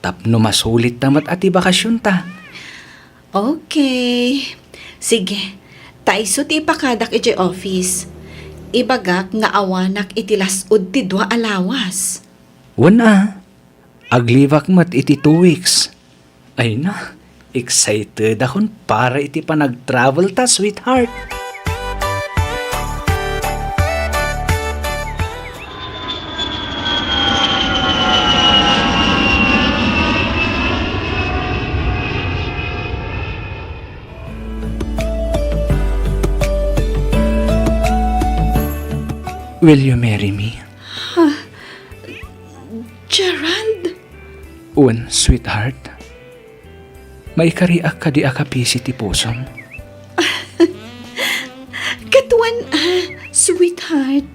Tapno masulitta met a ti bakasionta. Okay. Sige. Ta isu ti ipakadak idiay office. Ibagak nga awanak iti las-ud ti dua a lawas. Wen a, aglibak met iti two weeks. Ay na, excited akon para iti panag-travel ta, sweetheart. Will you marry me? Gerald? Wen, sweetheart. Maikariak kadi a kapisi ti pusom? Ket wen, ah, sweetheart.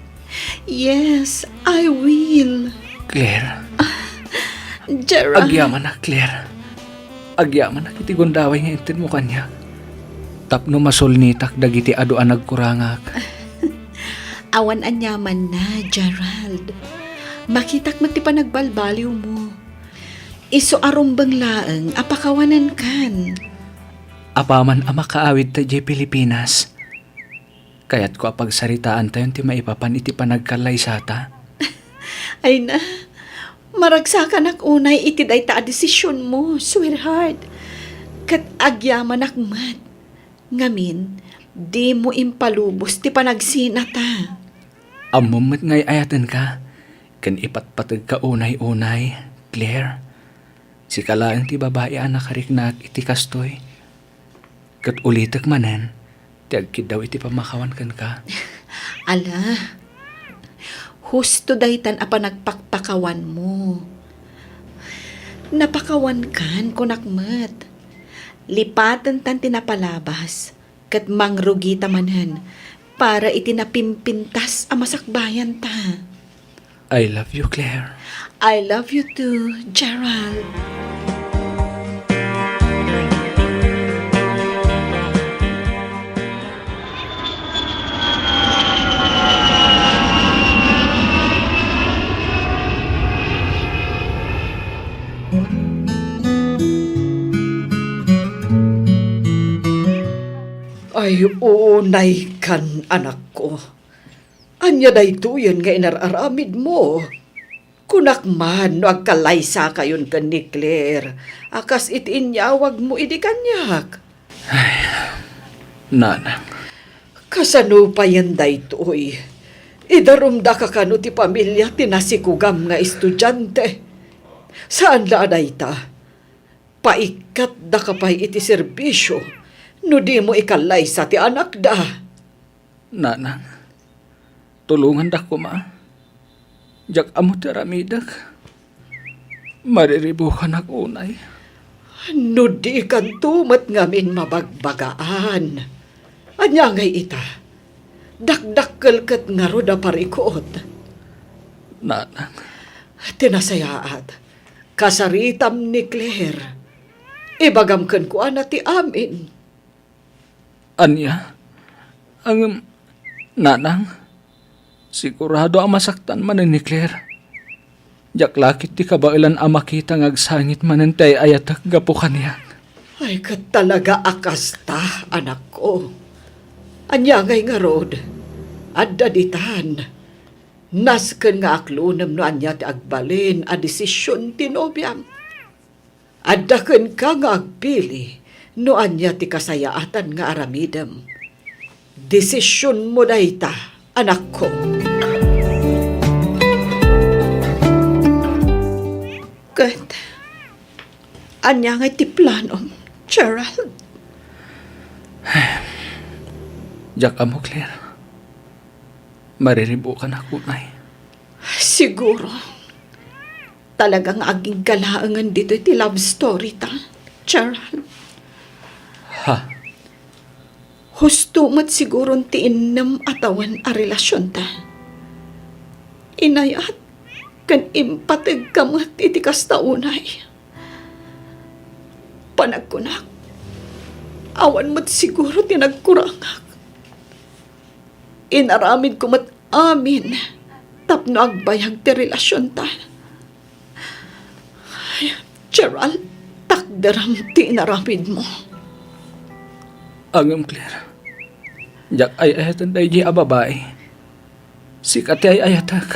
Yes, I will. Claire. Gerald. Agyamanak, Claire. Agyamanak iti gundaway nga intedmo kaniak. Tapno masulnitak dagiti adu a nagkurangak. Awan aniamanna, Gerald. Makitak met ti panagbalbaliwmo. Isu a rumbeng laeng a pakawanenkan. Apaman a makaawidta idiay Pilipinas, kayatko a pagsaritaantayon ti maipapan iti panagkallaysata. Ay na, maragsakanak unay iti dayta a desisionmo, sweetheart. Ket agyamanak met. Ngamin, dimo impalubos ti panagsinata. Ammom met nga ay-ayatenka, ken ipatpategka unay-unay, Claire. Sika laeng ti babai a nakariknaak iti kastoy. Ket ulitek manen ti agkiddaw iti pammakawan kenka. Ala, husto daytan a panagpakpakawanmo. Napakawankan, kunak met. Lipatentan ti napalabas, ket mangrugita manen para iti napimpintas a masakbayanta. I love you, Claire. I love you too, Gerald. Ay, unaykan, anakko. Ania daytoyen nga inar-aramidmo? Kunak man no agkallaysakayon ken ni Claire a kas iti inyawagmo idi kaniak. Ay, nanang. Kasano payen daytoy? Idarumdaka kano ti pamilia ti nasikugam nga estudiante? Saan la a dayta? Paikkatdaka pay iti serbisio no dimo ikallaysa ti anakda. Nanang, tulongandak koma. Diak ammo ti aramidek. Mariribukanak unay. No dikanto met ngamin mabagbagaan, ania ngay ita? Dakdakkel ket ngarud a parikut. Nanang. Ti nasayaat, kasaritam ni Claire. Ibagam kenkuana ti amin. Ania? Ngem, nanang, sigurado a masaktan manen ni Claire. Diak la ket ti kabaelan a makita nga agsangit manen ti ay-ayatek gapu kaniak. Ay, ket talaga a kasta, anakko. Ania ngay ngarud? Adda ditan. Nasken nga aklonem no ania ti agbalin a desision ti nobiam. Adda kenka nga agpili no ania ti kasayaatan nga aramidem. Desisionmo dayta, anakko. Ket ania ngay ti planom, Gerald? Diak ammo, Claire. Mariribukanak unay. Siguro, talaga nga agingga laengen ditoy ti love story ta, Gerald. Ha? Husto met siguron ti innem a tawen a relasionta. Inayat ken impategka met iti kasta unay. Panagkunak, awan met siguro ti nagkurangak. Inaramidko met amin tapno agbayag ti relasionta. Ay, Gerald, takderam ti inaramidmo. Ngem, Claire, diak ay-ayaten daydi a babai. Sika ti ay-ayatek.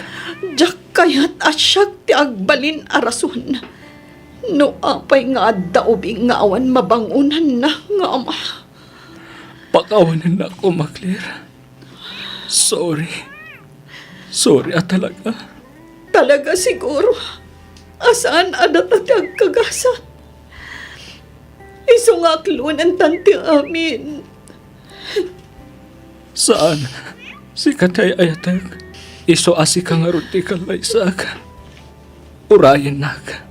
Diak kayat a siak ti agbalin a rason no apay nga adda ubing nga awan mabangonanna nga ama. Pakawanennak koma, Claire. Sorry. Sorry a talaga. Talaga siguro a saan a data ti agkagasat. Isu nga aklonentan ti amin. Saan, sika ti ay-ayatek. Isu a sika ngarud ti kallaysak. Urayennak.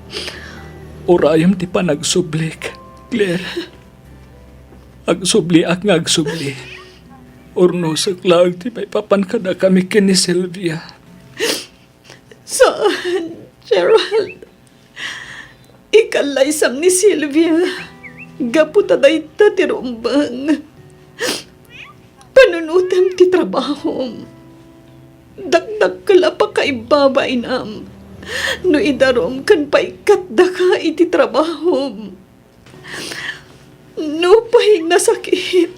Urayem ti panagsublik, Claire. Agsubliak nga agsubli. Urnosek laeng ti maipapan kadakami ken ni Sylvia. Saan, Gerald. Ikallaysam ni Sylvia gapu ta dayta ti rumbeng. Panunotem ti trabahom. Dakdakkel a pakaibabainam no idarum ken paikkatdaka iti trabahom. Nupay nasakit,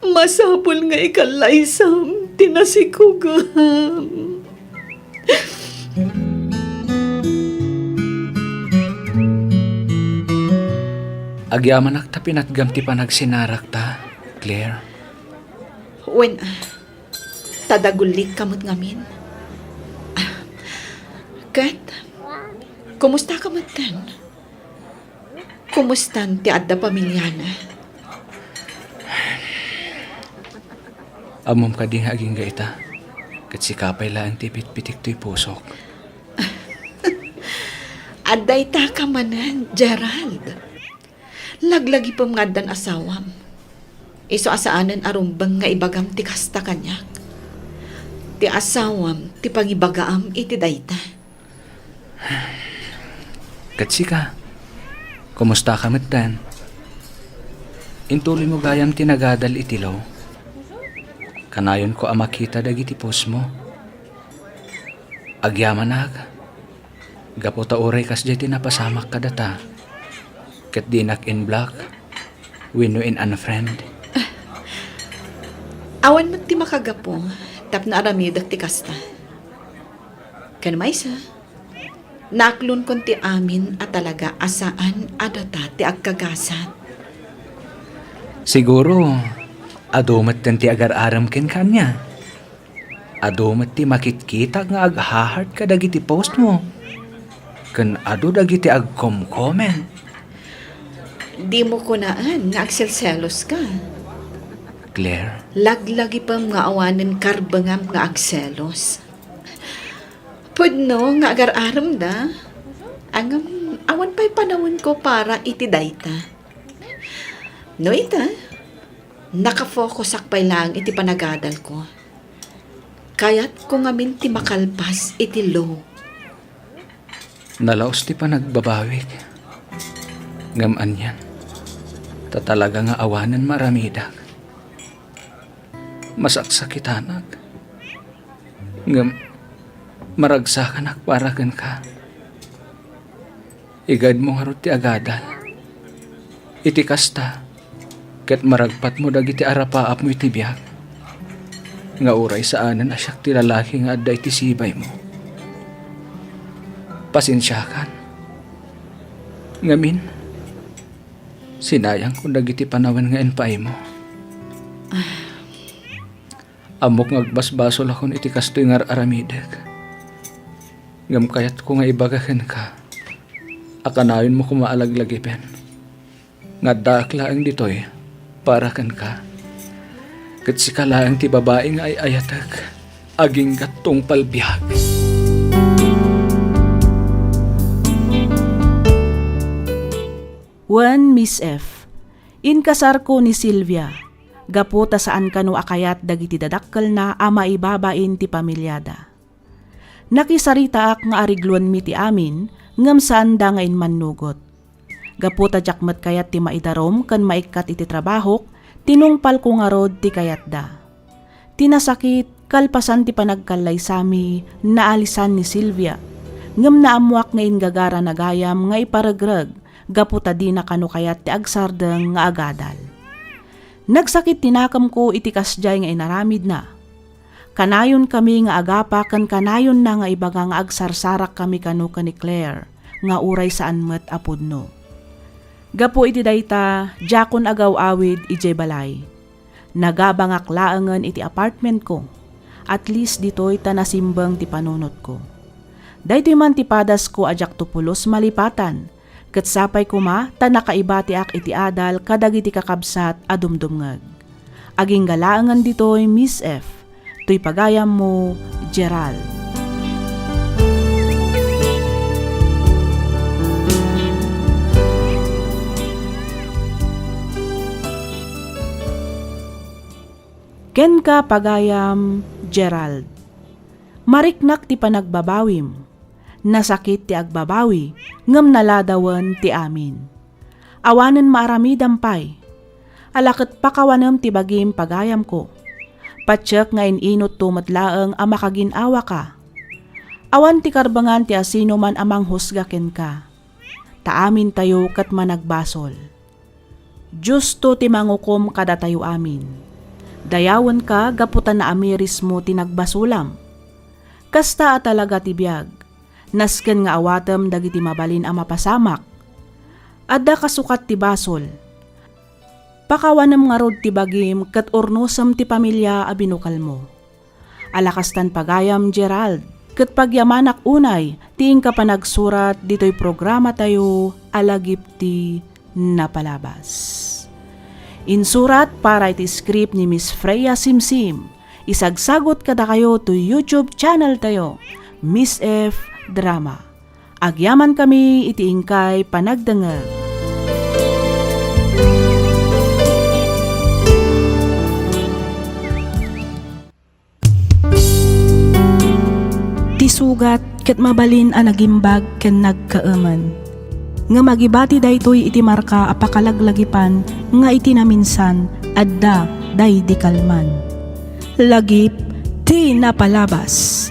masapul nga ikallaysam ti nasikugam. Agyamanak ta pinatgam ti panagsinarakta, Claire. Wen, ta dagullitka met ngamin. Ket, kumustaka metten? Kumustan ti adda pamiliana? Ammom kadi nga agingga ita, ket sika pay laeng ti pitpitik toy pusok. Adda ita ka manen, Gerald. Laglagipem nga addan asawam. Isu a saanen a rumbeng nga ibagam ti kasta kaniak. Ti asawam ti pangibagaam iti dayta. Ket sika, kumustaka metten? Intuloymo gayam ti nagadal iti law. Kanayonko a makita dagiti postmo. Agyamanak, gapu ta uray kasdiay ti napasamak kadata, ket dinak in-block wenno in-unfriend. Awan met ti makagapu tapno aramidek ti kasta. Ken maysa, naaklonkon ti amin a talaga a saan a data ti agkagasat. Siguro, adu metten ti agar-arem kenka ania. Adu met ti makitkitak nga agha-heart kadagiti postmo. Ken adu dagiti agkom-comment. Dimo kunaen nga agselseloska. Claire? Laglagipem nga awanen karbengam nga agselos. Pudno nga agar-aremda. Ngem awan pay panawenko para iti dayta. No ita, nakafokusak pay laeng iti panagadalko. Kayatko ngamin ti makalpas iti law. Nalaus ti panagbabawik. Ngem anian, ta talaga nga awanen maaramidak. Masaksakitanak. Ngem maragsakanak para kenka. Igayadmo ngarud ti agadal. Iti kasta, ket maragpatmo dagiti arapaapmo iti biag, nga uray saanen a siak ti lalaki nga adda iti sibaymo. Pasensiakan. Ngamin, sinayangko dagiti panawen nga impaaymo. Ammok nga agbasbasolakon iti kastoy nga ar-aramidek. Ngem kayatko nga ibaga kenka a kanayonmo koma a laglagipen nga addaak laeng ditoy para kenka. Ket sika laeng ti babai nga ay-ayatek agingga tungpal biag. Wen, Miss F, inkasarko ni Sylvia. Gapu ta saan kano a kayat dagiti dadakkelna a maibabain ti pamiliada. Nakisaritaak nga arigluenmi ti amin, ngem saanda nga immannugot. Gapu ta diak met kayat ti maidarum ken maikkat iti trabahok, tinungpalko ngarud ti kayatda. Ti nasakit, kalpasan ti panagkallaysami, naalisan ni Sylvia, ngem naammoak nga inggagarana gayam nga iparegreg gapu ta dina kano kayat ti agsardeng nga agadal. Nagsakit ti nakemko iti kasdiay nga inaramidna. Kanayonkami nga agapa ken kanayonna nga ibaga nga agsarsarakkami kano ken ni Claire nga uray saan met a pudno. Gapu iti dayta, diakon agaw-awid idiay balay. Nagabangak laengen iti apartmentko. At least ditoy ta nasimbeng ti panunotko. Daytoy man ti padasko a diakto pulos malipatan, ket sapay koma ta nakaibatiak iti adal kadagiti kakabsat a dumdumngeg. Agingga laengen ditoy, Miss F, toy pagayammo, Gerald. Kenka, pagayam, Gerald. Mariknak ti panagbabawim. Nasakit ti agbabawi, ngem naladawen ti amin. Awanen maaramidam pay. Ala ket pakawanem ti bagim, pagayamko. Patiek nga in-inutto met laeng a makagin-awaka. Awan ti karbengan ti asinoman a manghusga kenka. Ta amintayo ket managbasol. Diosto ti mangukom kadatayo amin. Dayawenka gapu ta naamirismo ti nagbasolam. Kasta a talaga ti biag. Nasken nga awatem dagiti mabalin a mapasamak. Adda kasukat ti basol. Pakawanem ngarud ti bagim ket urnosem ti pamilia a binukelmo. Ala kastan pagayam, Gerald, ket pagyamanak unay ti inka panagsurat ditoy programatayo a Lagip ti Napalabas. Insurat para iti script ni Miss Freya Simsim. Isagsagut kadakayo to YouTube channel tayo, Miss F Drama. Agyamankami iti inkay panagdengngeg. Ti sugat ket mabalin a nagimbag ken nagkaemen. Ngem agibati daytoy iti marka a pakalaglagipan nga iti naminsan, adda daydi kalman. Lagip ti Napalabas.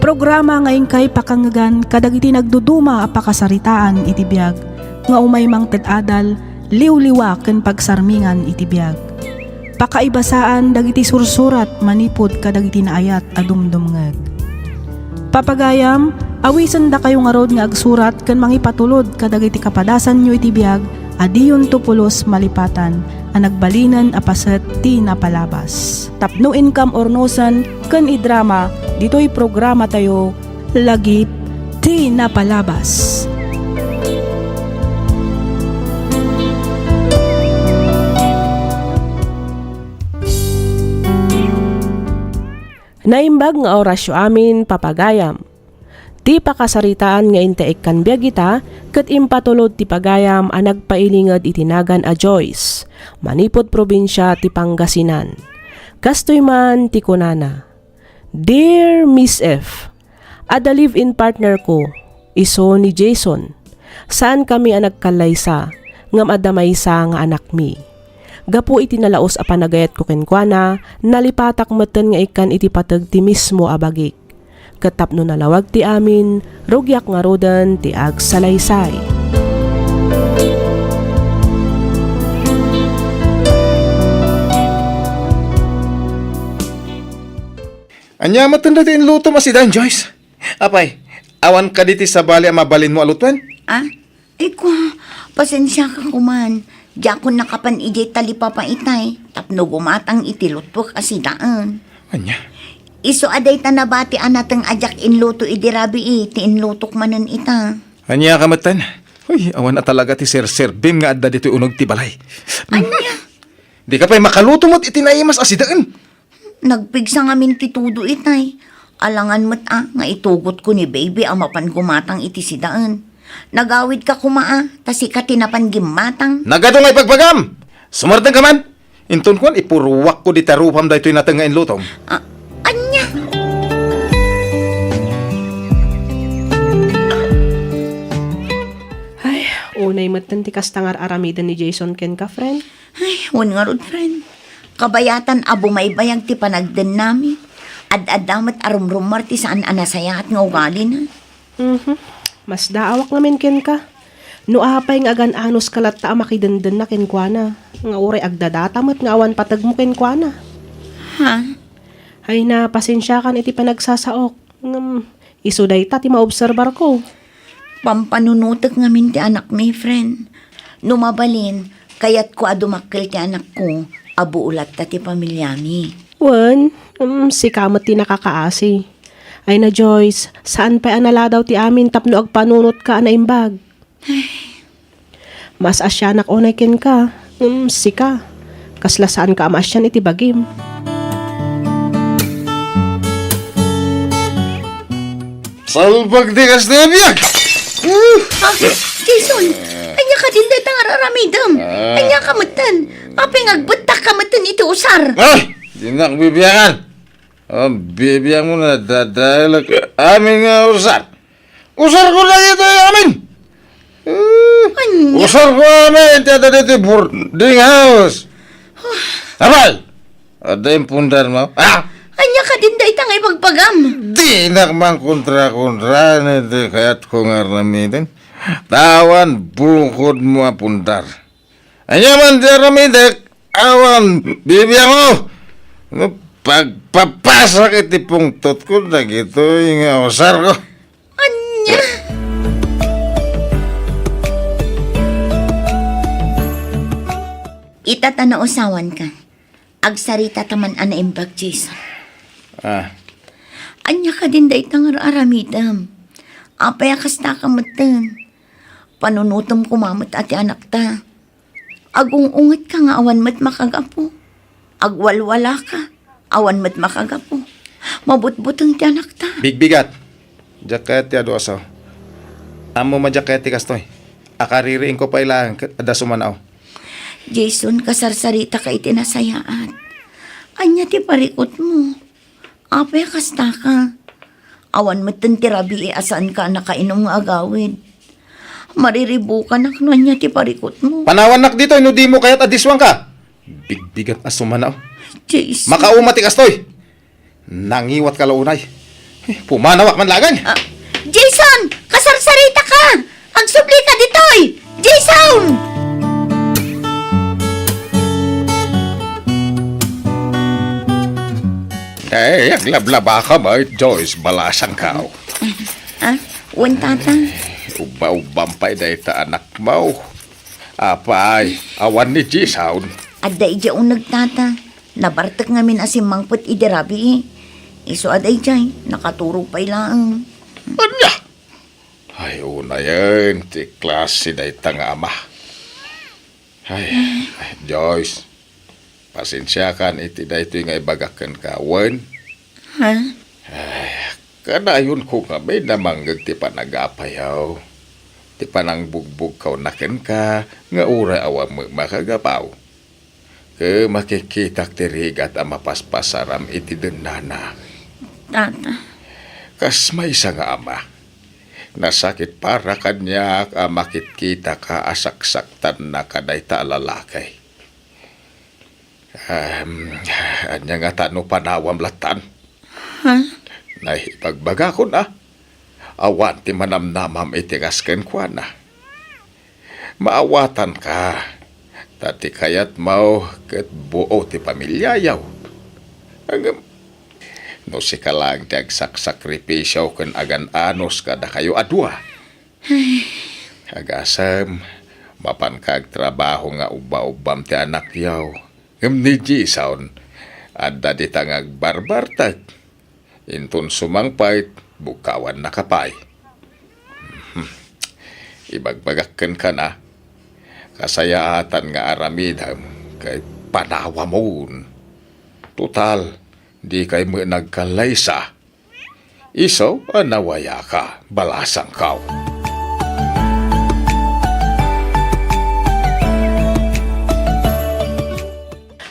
Programa nga inkay pakangngegan kadagiti nagduduma a pakasaritaan iti biag nga umay mangted adal, liwliwa ken pagsarmingan iti biag. Pakaibasaan dagiti sursurat manipud kadagiti naayat a dumdumngeg. Papagayam, awisendakayo ngarud nga agsurat ken mangipatulod kadagiti kapadasanyo iti biag a diyonto pulos malipatan a nagbalinen a paset ti napalabas. Tapno inkam urnosen ken idrama ditoy programatayo, Lagip ti Napalabas. Naimbag nga orasyo amin, papagayam. Ti pakasaritaan nga inta ikkan biag ita, ket impatulod ti pagayam a nagpailinged iti nagan a Joyce, manipud probinsia ti Pangasinan. Kastoy man ti kunana, "Dear Miss F, adda live-in partner ko, isu ni Jason. Saan kami a nagkallaysa, ngem adda maysa nga anakmi. Gapu iti nalaus a panagayatko kenkuana, nalipatak metten nga ikkan iti pateg ti mismo a bagik. Ket tapno nalawag ti amin, rugiak ngaruden ti agsalaysay." Ania met daytoy inlutom a sidaen, Joyce? Apay, awan kadi ti sabali a mabalinmo a lutuen? Ah? Ay, kua, pasensiaka koman. Diakon nakapan idiay talipapa itay, tapno gumatang iti lutuek a sidaen. Ania? Isu a dayta nabati a nateng a diak inluto idi rabii ti inlutok manen ita. Ania ka metten? Uy, awan a talaga ti serserbim nga adda ditoy uneg ti balay. Ania? Dika pay makaluto met iti naimas a sidaen. Nagpigsa ngamin ti tudo itay. Alangan met a nga itugotko ni baby a mapan gumatang iti sidaen. Nagawidka koma a, ta sika ti napan gimmatang. Nagadu nga ibagbagam! Sumardengka man! Inton kuan, ipuruakko dita rupam daytoy nateng nga inlutom. Ah, ania? Ay, unay metten ti kasta nga ar-aramiden ni Jason kenka, friend. Ay, wen ngarud, friend. Kabayatan a bumaybayag ti panagdennami. Ad-adda met a rumrummar ti saan a nasayaat nga ugalina. Mhm. Masdaawak ngamin kenka. No apay nga agan-anos ka latta a makidendenna kenkuana, nga uray agdadata met nga awan pategmo kenkuana. Ha? Ay na, pasensiakan iti panagsasaok. Ngem, isu dayta ti maobserbarko. Pampanunotek ngamin ti anakmi, friend. No mabalin, kayatko a dumakkel ti anakko, a buo latta ti pamiliami. Wen, em, sika met ti nakakaasi. Ay na, Joyce, saan pay a naladaw ti amin tapno agpanunotka a naimbag. Maas-asianak unay kenka, ngem sika, kasla saanka a maasian iti bagim. Salbag ti kasta a biag! Ah, Jason, ania kadin dayta nga ar-aramidem? Ah. Ania ka metten? Apay nga agbettak ka metten iti usar? Ah! Dinak bibiangan. Ah, bibiang mo na, dadaelak amin nga usar. Usar ko na ito amin. Eh, ania? Usar ko amin, ti adda ditoy boarding house. Apay! Adda impundar mo? Ah! Ania kadin dayta nga ibagbagam? Dinak man kontra-kontra, iti kayat ko nga aramiden. Ta awan bukod mo a pundar. Ania man ti aramidek, awan bibiang mo. Pagpapasak iti pungtot ko, dagitoy nga usar ko. Ania? Ita ta nausawan ka. Agsarita ta man a naimbag, Jason. Ah. Ania kadin dayta nga ar-aramidem? Apay a kasta ka metten? Panunotem koma met a ti anakta. Agung-unget ka nga awan met makagapu. Agwalwala ka. Awan met makagapu. Mabutbuteng ti anakta. Bigbigat. Diak kayat ti adu a sao. Ammom a diak kayat ti kastoy. Akaririingko pay laeng ket adda sumanao. Jason, kasarsarita ka iti nasayaat. Ania ti parikutmo? Apay a kasta ka? Awan metten ti rabii a saanka a nakainum nga agawid. Mariribukanak no ania ti parikutmo. Panawannak ditoy no dimo kayat a diswangka. Bigbigat a sumanao. Jason. Makauma ti kastoy. Nangiwatka la unay. Eh, pumanawak man laeng. Ah, Jason! Kasarsarita ka! Agsubli ka ditoy! Jason! Eh, aglablabaka met, Joyce, balasangkaw. Ah, wen, tata. Ubba-ubbam pay dayta anakmo. Apay, awan ni Jason? Adda idiay uneg, tata. Nabartek ngamin a simmangpet idi rabii. Isu a daydiay, nakaturog pay laeng. Ania? Ay, unayen ti klase dayta nga ama. Ay, ay, Joyce, pasensiakan iti daytoy nga ibagak kenka, wen? Ha? Ay, kadayonko ngamin a mangngeg ti panagapayaw, ti panangbugbugkawna kenka nga uray awan met makagapu. Ket makikitak ti rigat a mapaspasaram iti dennana. Tata. Kas maysa nga ama, nasakit para kaniak a makitkitaka a saksaktannaka dayta a lalaki. Em, ania ngata no panawam lattan? Ha? Naibagbagakon a, awan ti manamnamam iti kas kenkuana. Maawatanka, ta ti kayatmo ket buo ti pamiliayo. Ngem, no sika laeng ti agsaksakripisio ken agan-anos kadakayo a dua, agasem, mapanka agtrabaho nga ubba-ubbam ti anakyo. Ngem ni Jason, adda dita nga agbarbartek. Inton sumangpet, bugkawannaka pay. Ibagbagak kenka a, kasayaatan nga aramidem ket panawamon. Total, dikay met nagkallaysa. Isu a nawayaka, balasangko.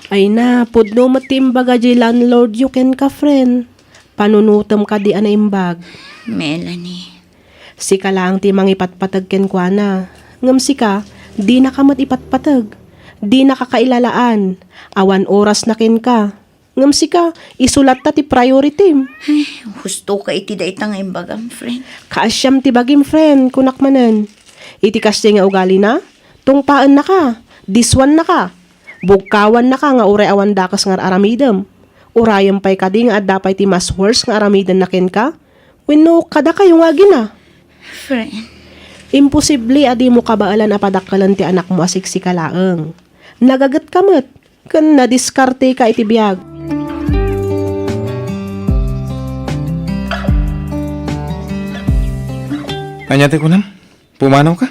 Ay na, pudno met ti imbaga diay landlordyo kenka, friend. Panunotem kadi a naimbag. Melanie. Sika laeng ti mangipatpateg kenkuana. Ngem sika, dinaka met ipatpateg. Dinaka kailalaan. Awan orasna kenka. Ngem sika, isu latta ti prioritim. Ay, husto ka iti dayta nga imbagam, friend. Kaasiam ti bagim, friend, kunak manen. Iti kasdiay nga ugalina, tungpaennaka, diswannaka, bugkawannaka nga uray awan dakes nga ar-aramidem. Urayem pay kadi nga adda pay ti mas worse nga aramidenna kenka? Wenno kadakayo nga agina? Friend. Imposible a dimo kabaelan a padakkelen ti anakmo a siksika laeng. Nagagetka met. Ken nadiskarteka iti biag. Ania ti kunam? Pumanawka?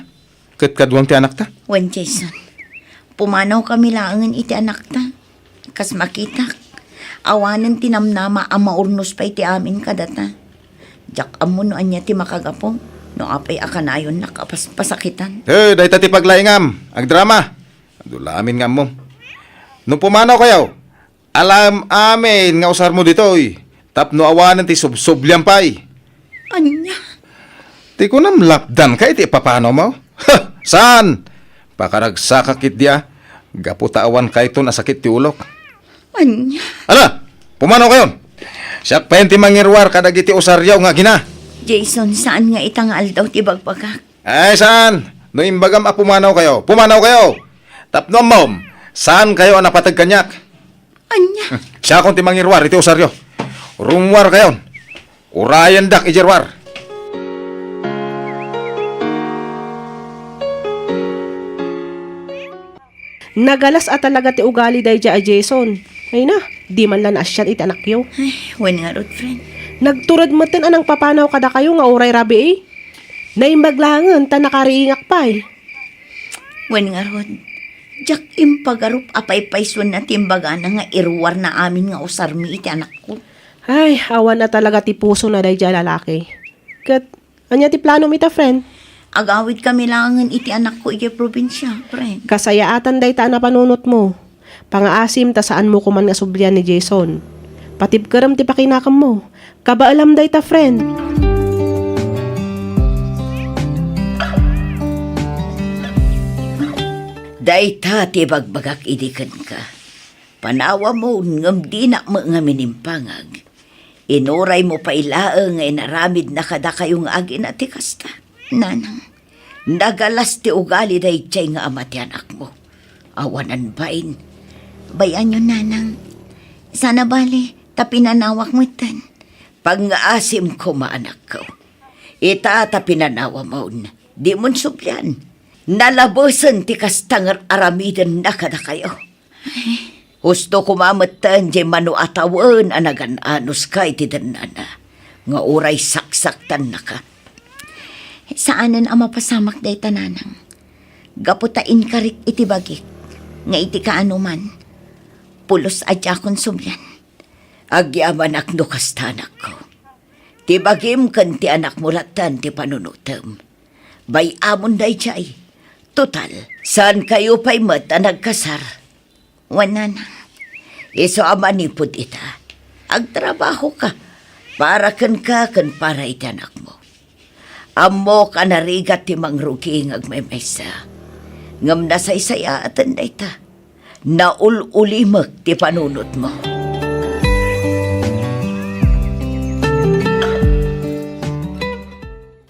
Ket kaduam ti anakta? Wen, Jason. Pumanawkami laengen iti anakta. Kas makitak, awanen ti namnama a maurnos pay ti amin kadata. Diak ammo no ania ti makagapu, no apay a kanayonnak a pas-, pasakitan. Eh, dayta ti paglaingam. Agdrama. Adu la amin nga ammom. No pumanawkayo, alaem amin nga usarmo ditoy, tapno awanen ti subsublian pay. Ania? Ti kunam lapdanka iti ipapanawmo? Ha! Saan? Pakaragsakak ketdi a, gapu ta awan kayton a sakit ti ulok. Ania? Ala! Pumanawkayon! Siak pay ti mangiruar kadagiti usaryo nga agina. Jason, saan nga ita nga aldaw ti bagbagak? Ay, saan? No imbagam a pumanawkayo, pumanawkayo! Tapno ammom, saankayo a napateg kaniak. Ania? Siakon ti mangiruar iti usaryo. Rumuarkayon. Urayendak idiay ruar. Nagalas a talaga ti ugali daydiay a Jason. Ay na, di man la naasian iti anakyo. Ay, wen ngarud, friend. Nagtured metten a nangpapanaw kadakayo nga uray rabii. Naimbag laengen ta nakariingak pay. Wen ngarud, diak impagarup a paypaysuenna ti imbagana nga iruarna amin nga usarmi iti anakko. Ay, awan a talaga ti pusona daydiay a lalaki. Ket ania ti planom ita, friend? Agawidkami laengen iti anakko idiay probinsia, friend. Kasayaatan dayta a napanunotmo. Pangaasim ta saanmo koman nga sublian ni Jason. Patibkerem ti pakinakemmo. Kabaelam dayta, friend. Dayta ti ibagbagak idi kenka. Panawamon ngem dinak met ngamin impangag. Inuraymo pay laeng nga inaramidna kadakayo nga agina ti kasta. Nanang, nagalas ti ugali daydiay nga ama ti anakmo. Awanan bain. Bay-anyon, nanang. Saan a bale, ta pinanawak metten. Pangngaasim koma, anakko. Ita ta pinanawamon, dimon sublian. Nalabesen ti kasta nga ar-aramidenna kadakayo. Husto koma metten diay mano a tawen a nagan-anuska iti dennana, nga uray saksaktannaka. Saanen a mapasamak dayta, nanang. Gapu ta inkarik iti bagik nga iti kaanoman, pulos a diakon sublian. Agyamanak no kasta, anakko. Ti bagim ken ti anakmo lattan ti panunotem. Bay-amon daydiay. Total, saankayo pay met a nagkasar. Wen, nanang, isu a manipud ita, agtrabahoka para kenka ken para iti anakmo. Ammok a narigat ti mangrugi nga agmaymaysa, ngem nasaysayaaten dayta. Naul-ulimek ti panunotmo.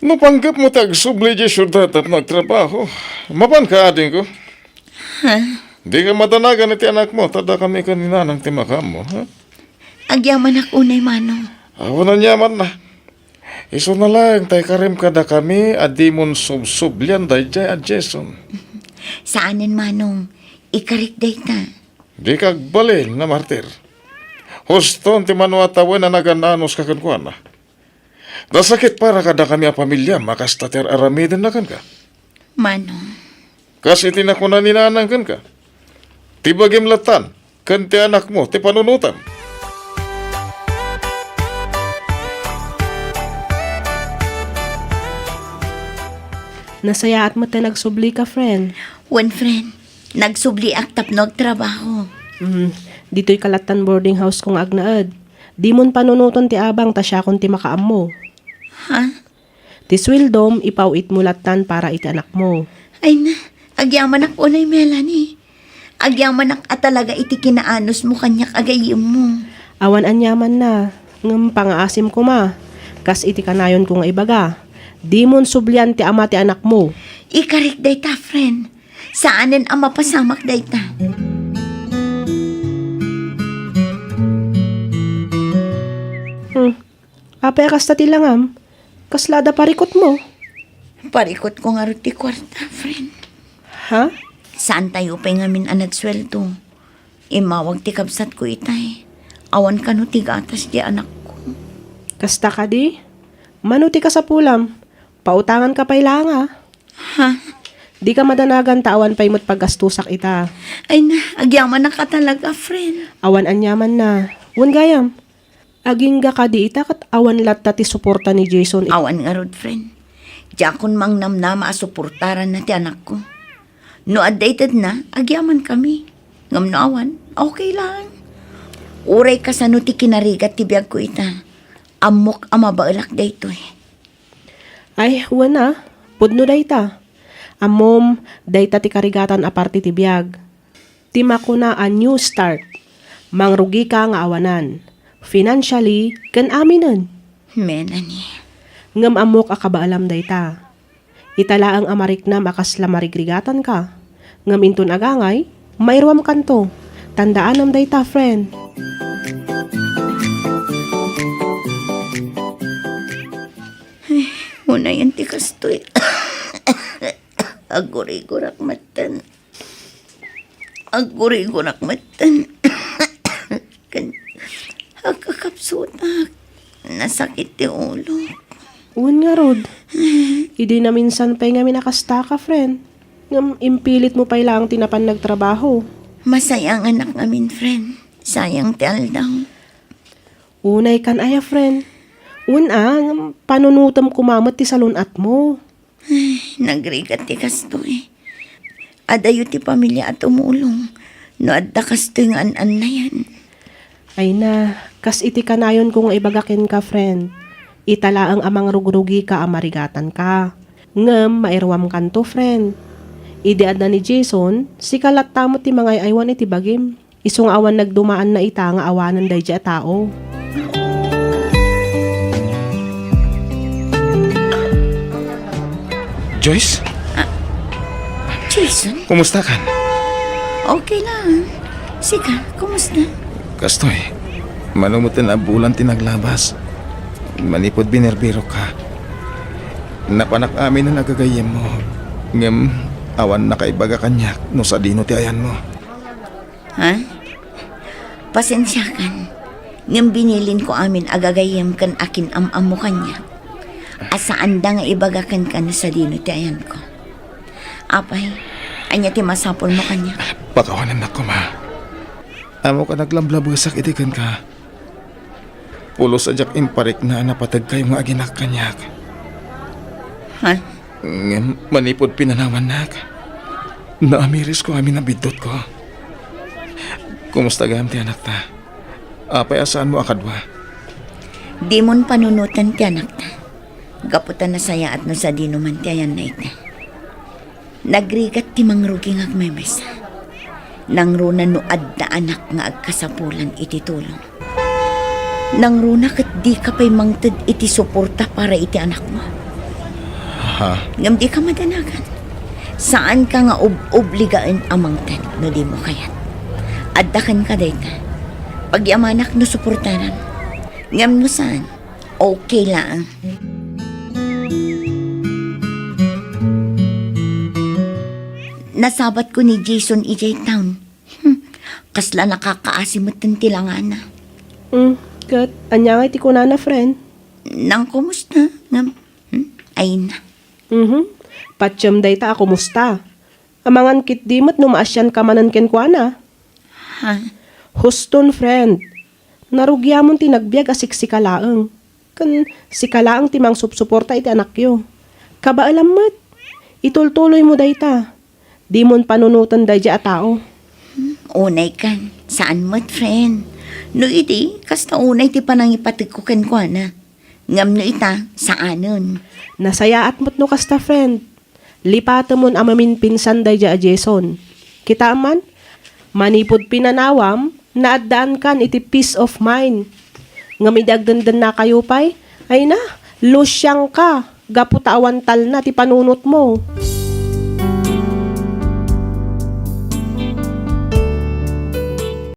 No panggepmo ti agsubli idiay siudad tapno agtrabaho, mapanka, adingko. Ha? Dika madanagan iti anakmo, ta dakami ken ni nanang ti makaammo, ha? Agyamanak unay, manong. Awan aniamanna. Isuna laeng ta ikarim kadakami a dimon subsublian daydiay a Jason. Saanen, manong. Ikarik dayta. Dika agbalin a martir. Huston ti mano a tawen a nagan-anuska kenkuana. Nasakit para kadakami a pamiliam a kasta ti ar-aramidenna kenka. Manong. Kas iti nakuna ni nanang kenka, ti bagim lattan ken ti anakmo ti panunotam. Nasayaat met ta nagsublika, friend. Wen, friend. Nagsubliak tapno agtrabaho. Mm, ditoy kalattan boarding house ko nga agnaed. Dimon panunoton ti abang ta siakon ti makaammo. Ha? Ti sueldom, ipaw-itmo lattan para iti anakmo. Ay na, agyamanak unay, Melanie. Agyamanak a talaga iti kinaanusmo kaniak a gayyemmo. Awan aniamanna, ngem pangaasim koma. Kas iti kanayonko nga ibaga, dimon sublian ti ama ti anakmo. Ikarik dayta, friend. Saanen a mapasamak dayta. Hmm. Apay a kasta ti langam? Kasla adda parikutmo? Parikutko ngarud ti kuarta, friend. Ha? Saantayo pay ngamin a nagsueldo. Immawag ti kabsatko itay. Awan kano ti gatas ti anakko. Kasta kadi? Mano ti kasapulam? Pautanganka pay laeng a. Ha? Dika madanagan ta awan pay met paggastusak ita. Ay na, agyamanak a talaga, friend. Awan aniamanna. Wen gayam. Agingga kadi ita ket awan latta ti suporta ni Jason. Awan ngarud, friend. Diakon mangnamnama a suportaranna ti anakko. No adda itedna, agyamankami. Ngem no awan, okay lang. Uray kasano ti kinarigat ti biagko ita, ammok a mabaelak daytoy. Ay, wen a, pudno dayta. Ammom, dayta ti karigatan a parte ti biag. Ti makuna a new start. Mangrugika nga awanan. Financially, ken aminen. Menani. Ngem ammok a kabaelam dayta. Ita laeng a mariknam a kasla marigrigatanka. Ngem inton agangay, mairuamkanto. Tandaanam dayta, friend. Ay, unayen ti kastoy. Aggurigurak metten. Aggurigurak metten. Ken agkakapsutak. Nasakit ti ulok. Wen ngarud. Idi naminsan pay ngamin a kastaka, friend. Ngem impilitmo pay laeng ti napan nagtrabaho. Masayanganak ngamin, friend. Sayang ti aldaw. Unay kan aya, friend. Wen a, ngem panunotem koma met ti salun-atmo. Ay, nagrigat ti kastoy. Adayo ti pamilya a tumulong no adda kastoy nga an-annayan. Ay na, kas iti kanayonko nga ibaga kenka, friend. Ita laeng a mangrugrugika a marigatanka. Ngem mairuamkanto, friend. Idi adda ni Jason, sika latta met ti mangay-aywan iti bagim. Isu nga awan nagdumaanna ita nga awanen daydiay a tao. Joyce? Ah, Jason? Kumusta kan? Okay lang. Sika, kumusta? Kastoy, mano met a bulan ti naglabas. Manipud binerbero ka. Napanak aminen a gagayyemmo. Ngem awan nakaibaga kaniak no sadino ti ayanmo. Ha? Pasensiakan, ngem binilinko amin a gagayyem ken akin-am-ammo kaniak, a saanda nga ibaga kenka no sadino ti ayanko. Apay, ania ti masapulmo kaniak? Pakawanennak koma. Ammok a naglablabesak iti kenka. Pulos a diak imparikna a napategkayo nga aginak kaniak. Ha? Ngem manipud pinanawannak, naamirisko amin a biddutko. Kumusta gayam ti anakta? Apay a saanmo a kadua? Dimon panunoten ti anakta. Gapu ta nasayaat no sadino man ti ayanna ita. Nagrigat ti mangrugi nga agmemesa. Nangruna no adda anak nga agkasapulan iti tulong. Nangruna ket dika pay mangted iti suporta para iti anakmo. Ha? Ngem dika madanagan. Saanka nga ob-obligaen a mangted no dimo kayat. Adda kenka dayta. Pagyamanak no suportaram. Ngem no saan, okay laeng. Nasabatko ni Jason idiay town. Hmm, kasla nakakaasi metten ti langana. Hmm, ket ania ngay ti kunana, friend? Nangkumusta? Ngem, hmm, ay na. Mhm. Patiem dayta a kumusta. Amangan ketdi met no maasianka manen kenkuana. Ha? Huston, friend. Narugiamon ti nagbiag a siksika laeng. Ken sika laeng ti mangsupsuporta iti anakyo. Kabaelam met. Itultuloymo dayta. Dimon panunoten daydiay a tao. Hmm, unay kan. Saan met, friend. No idi, kasta unay ti panangipategko kenkuana. Ngem no ita, saanen. Nasayaat met no kasta, friend. Lipatemon a maminpinsan daydiay a Jason. Kitaem man, manipud pinanawam, naaddaankan iti peace of mind. Ngem idi agdendennakayo pay, ay na, lusiangka, gapu ta awan talna ti panunotmo.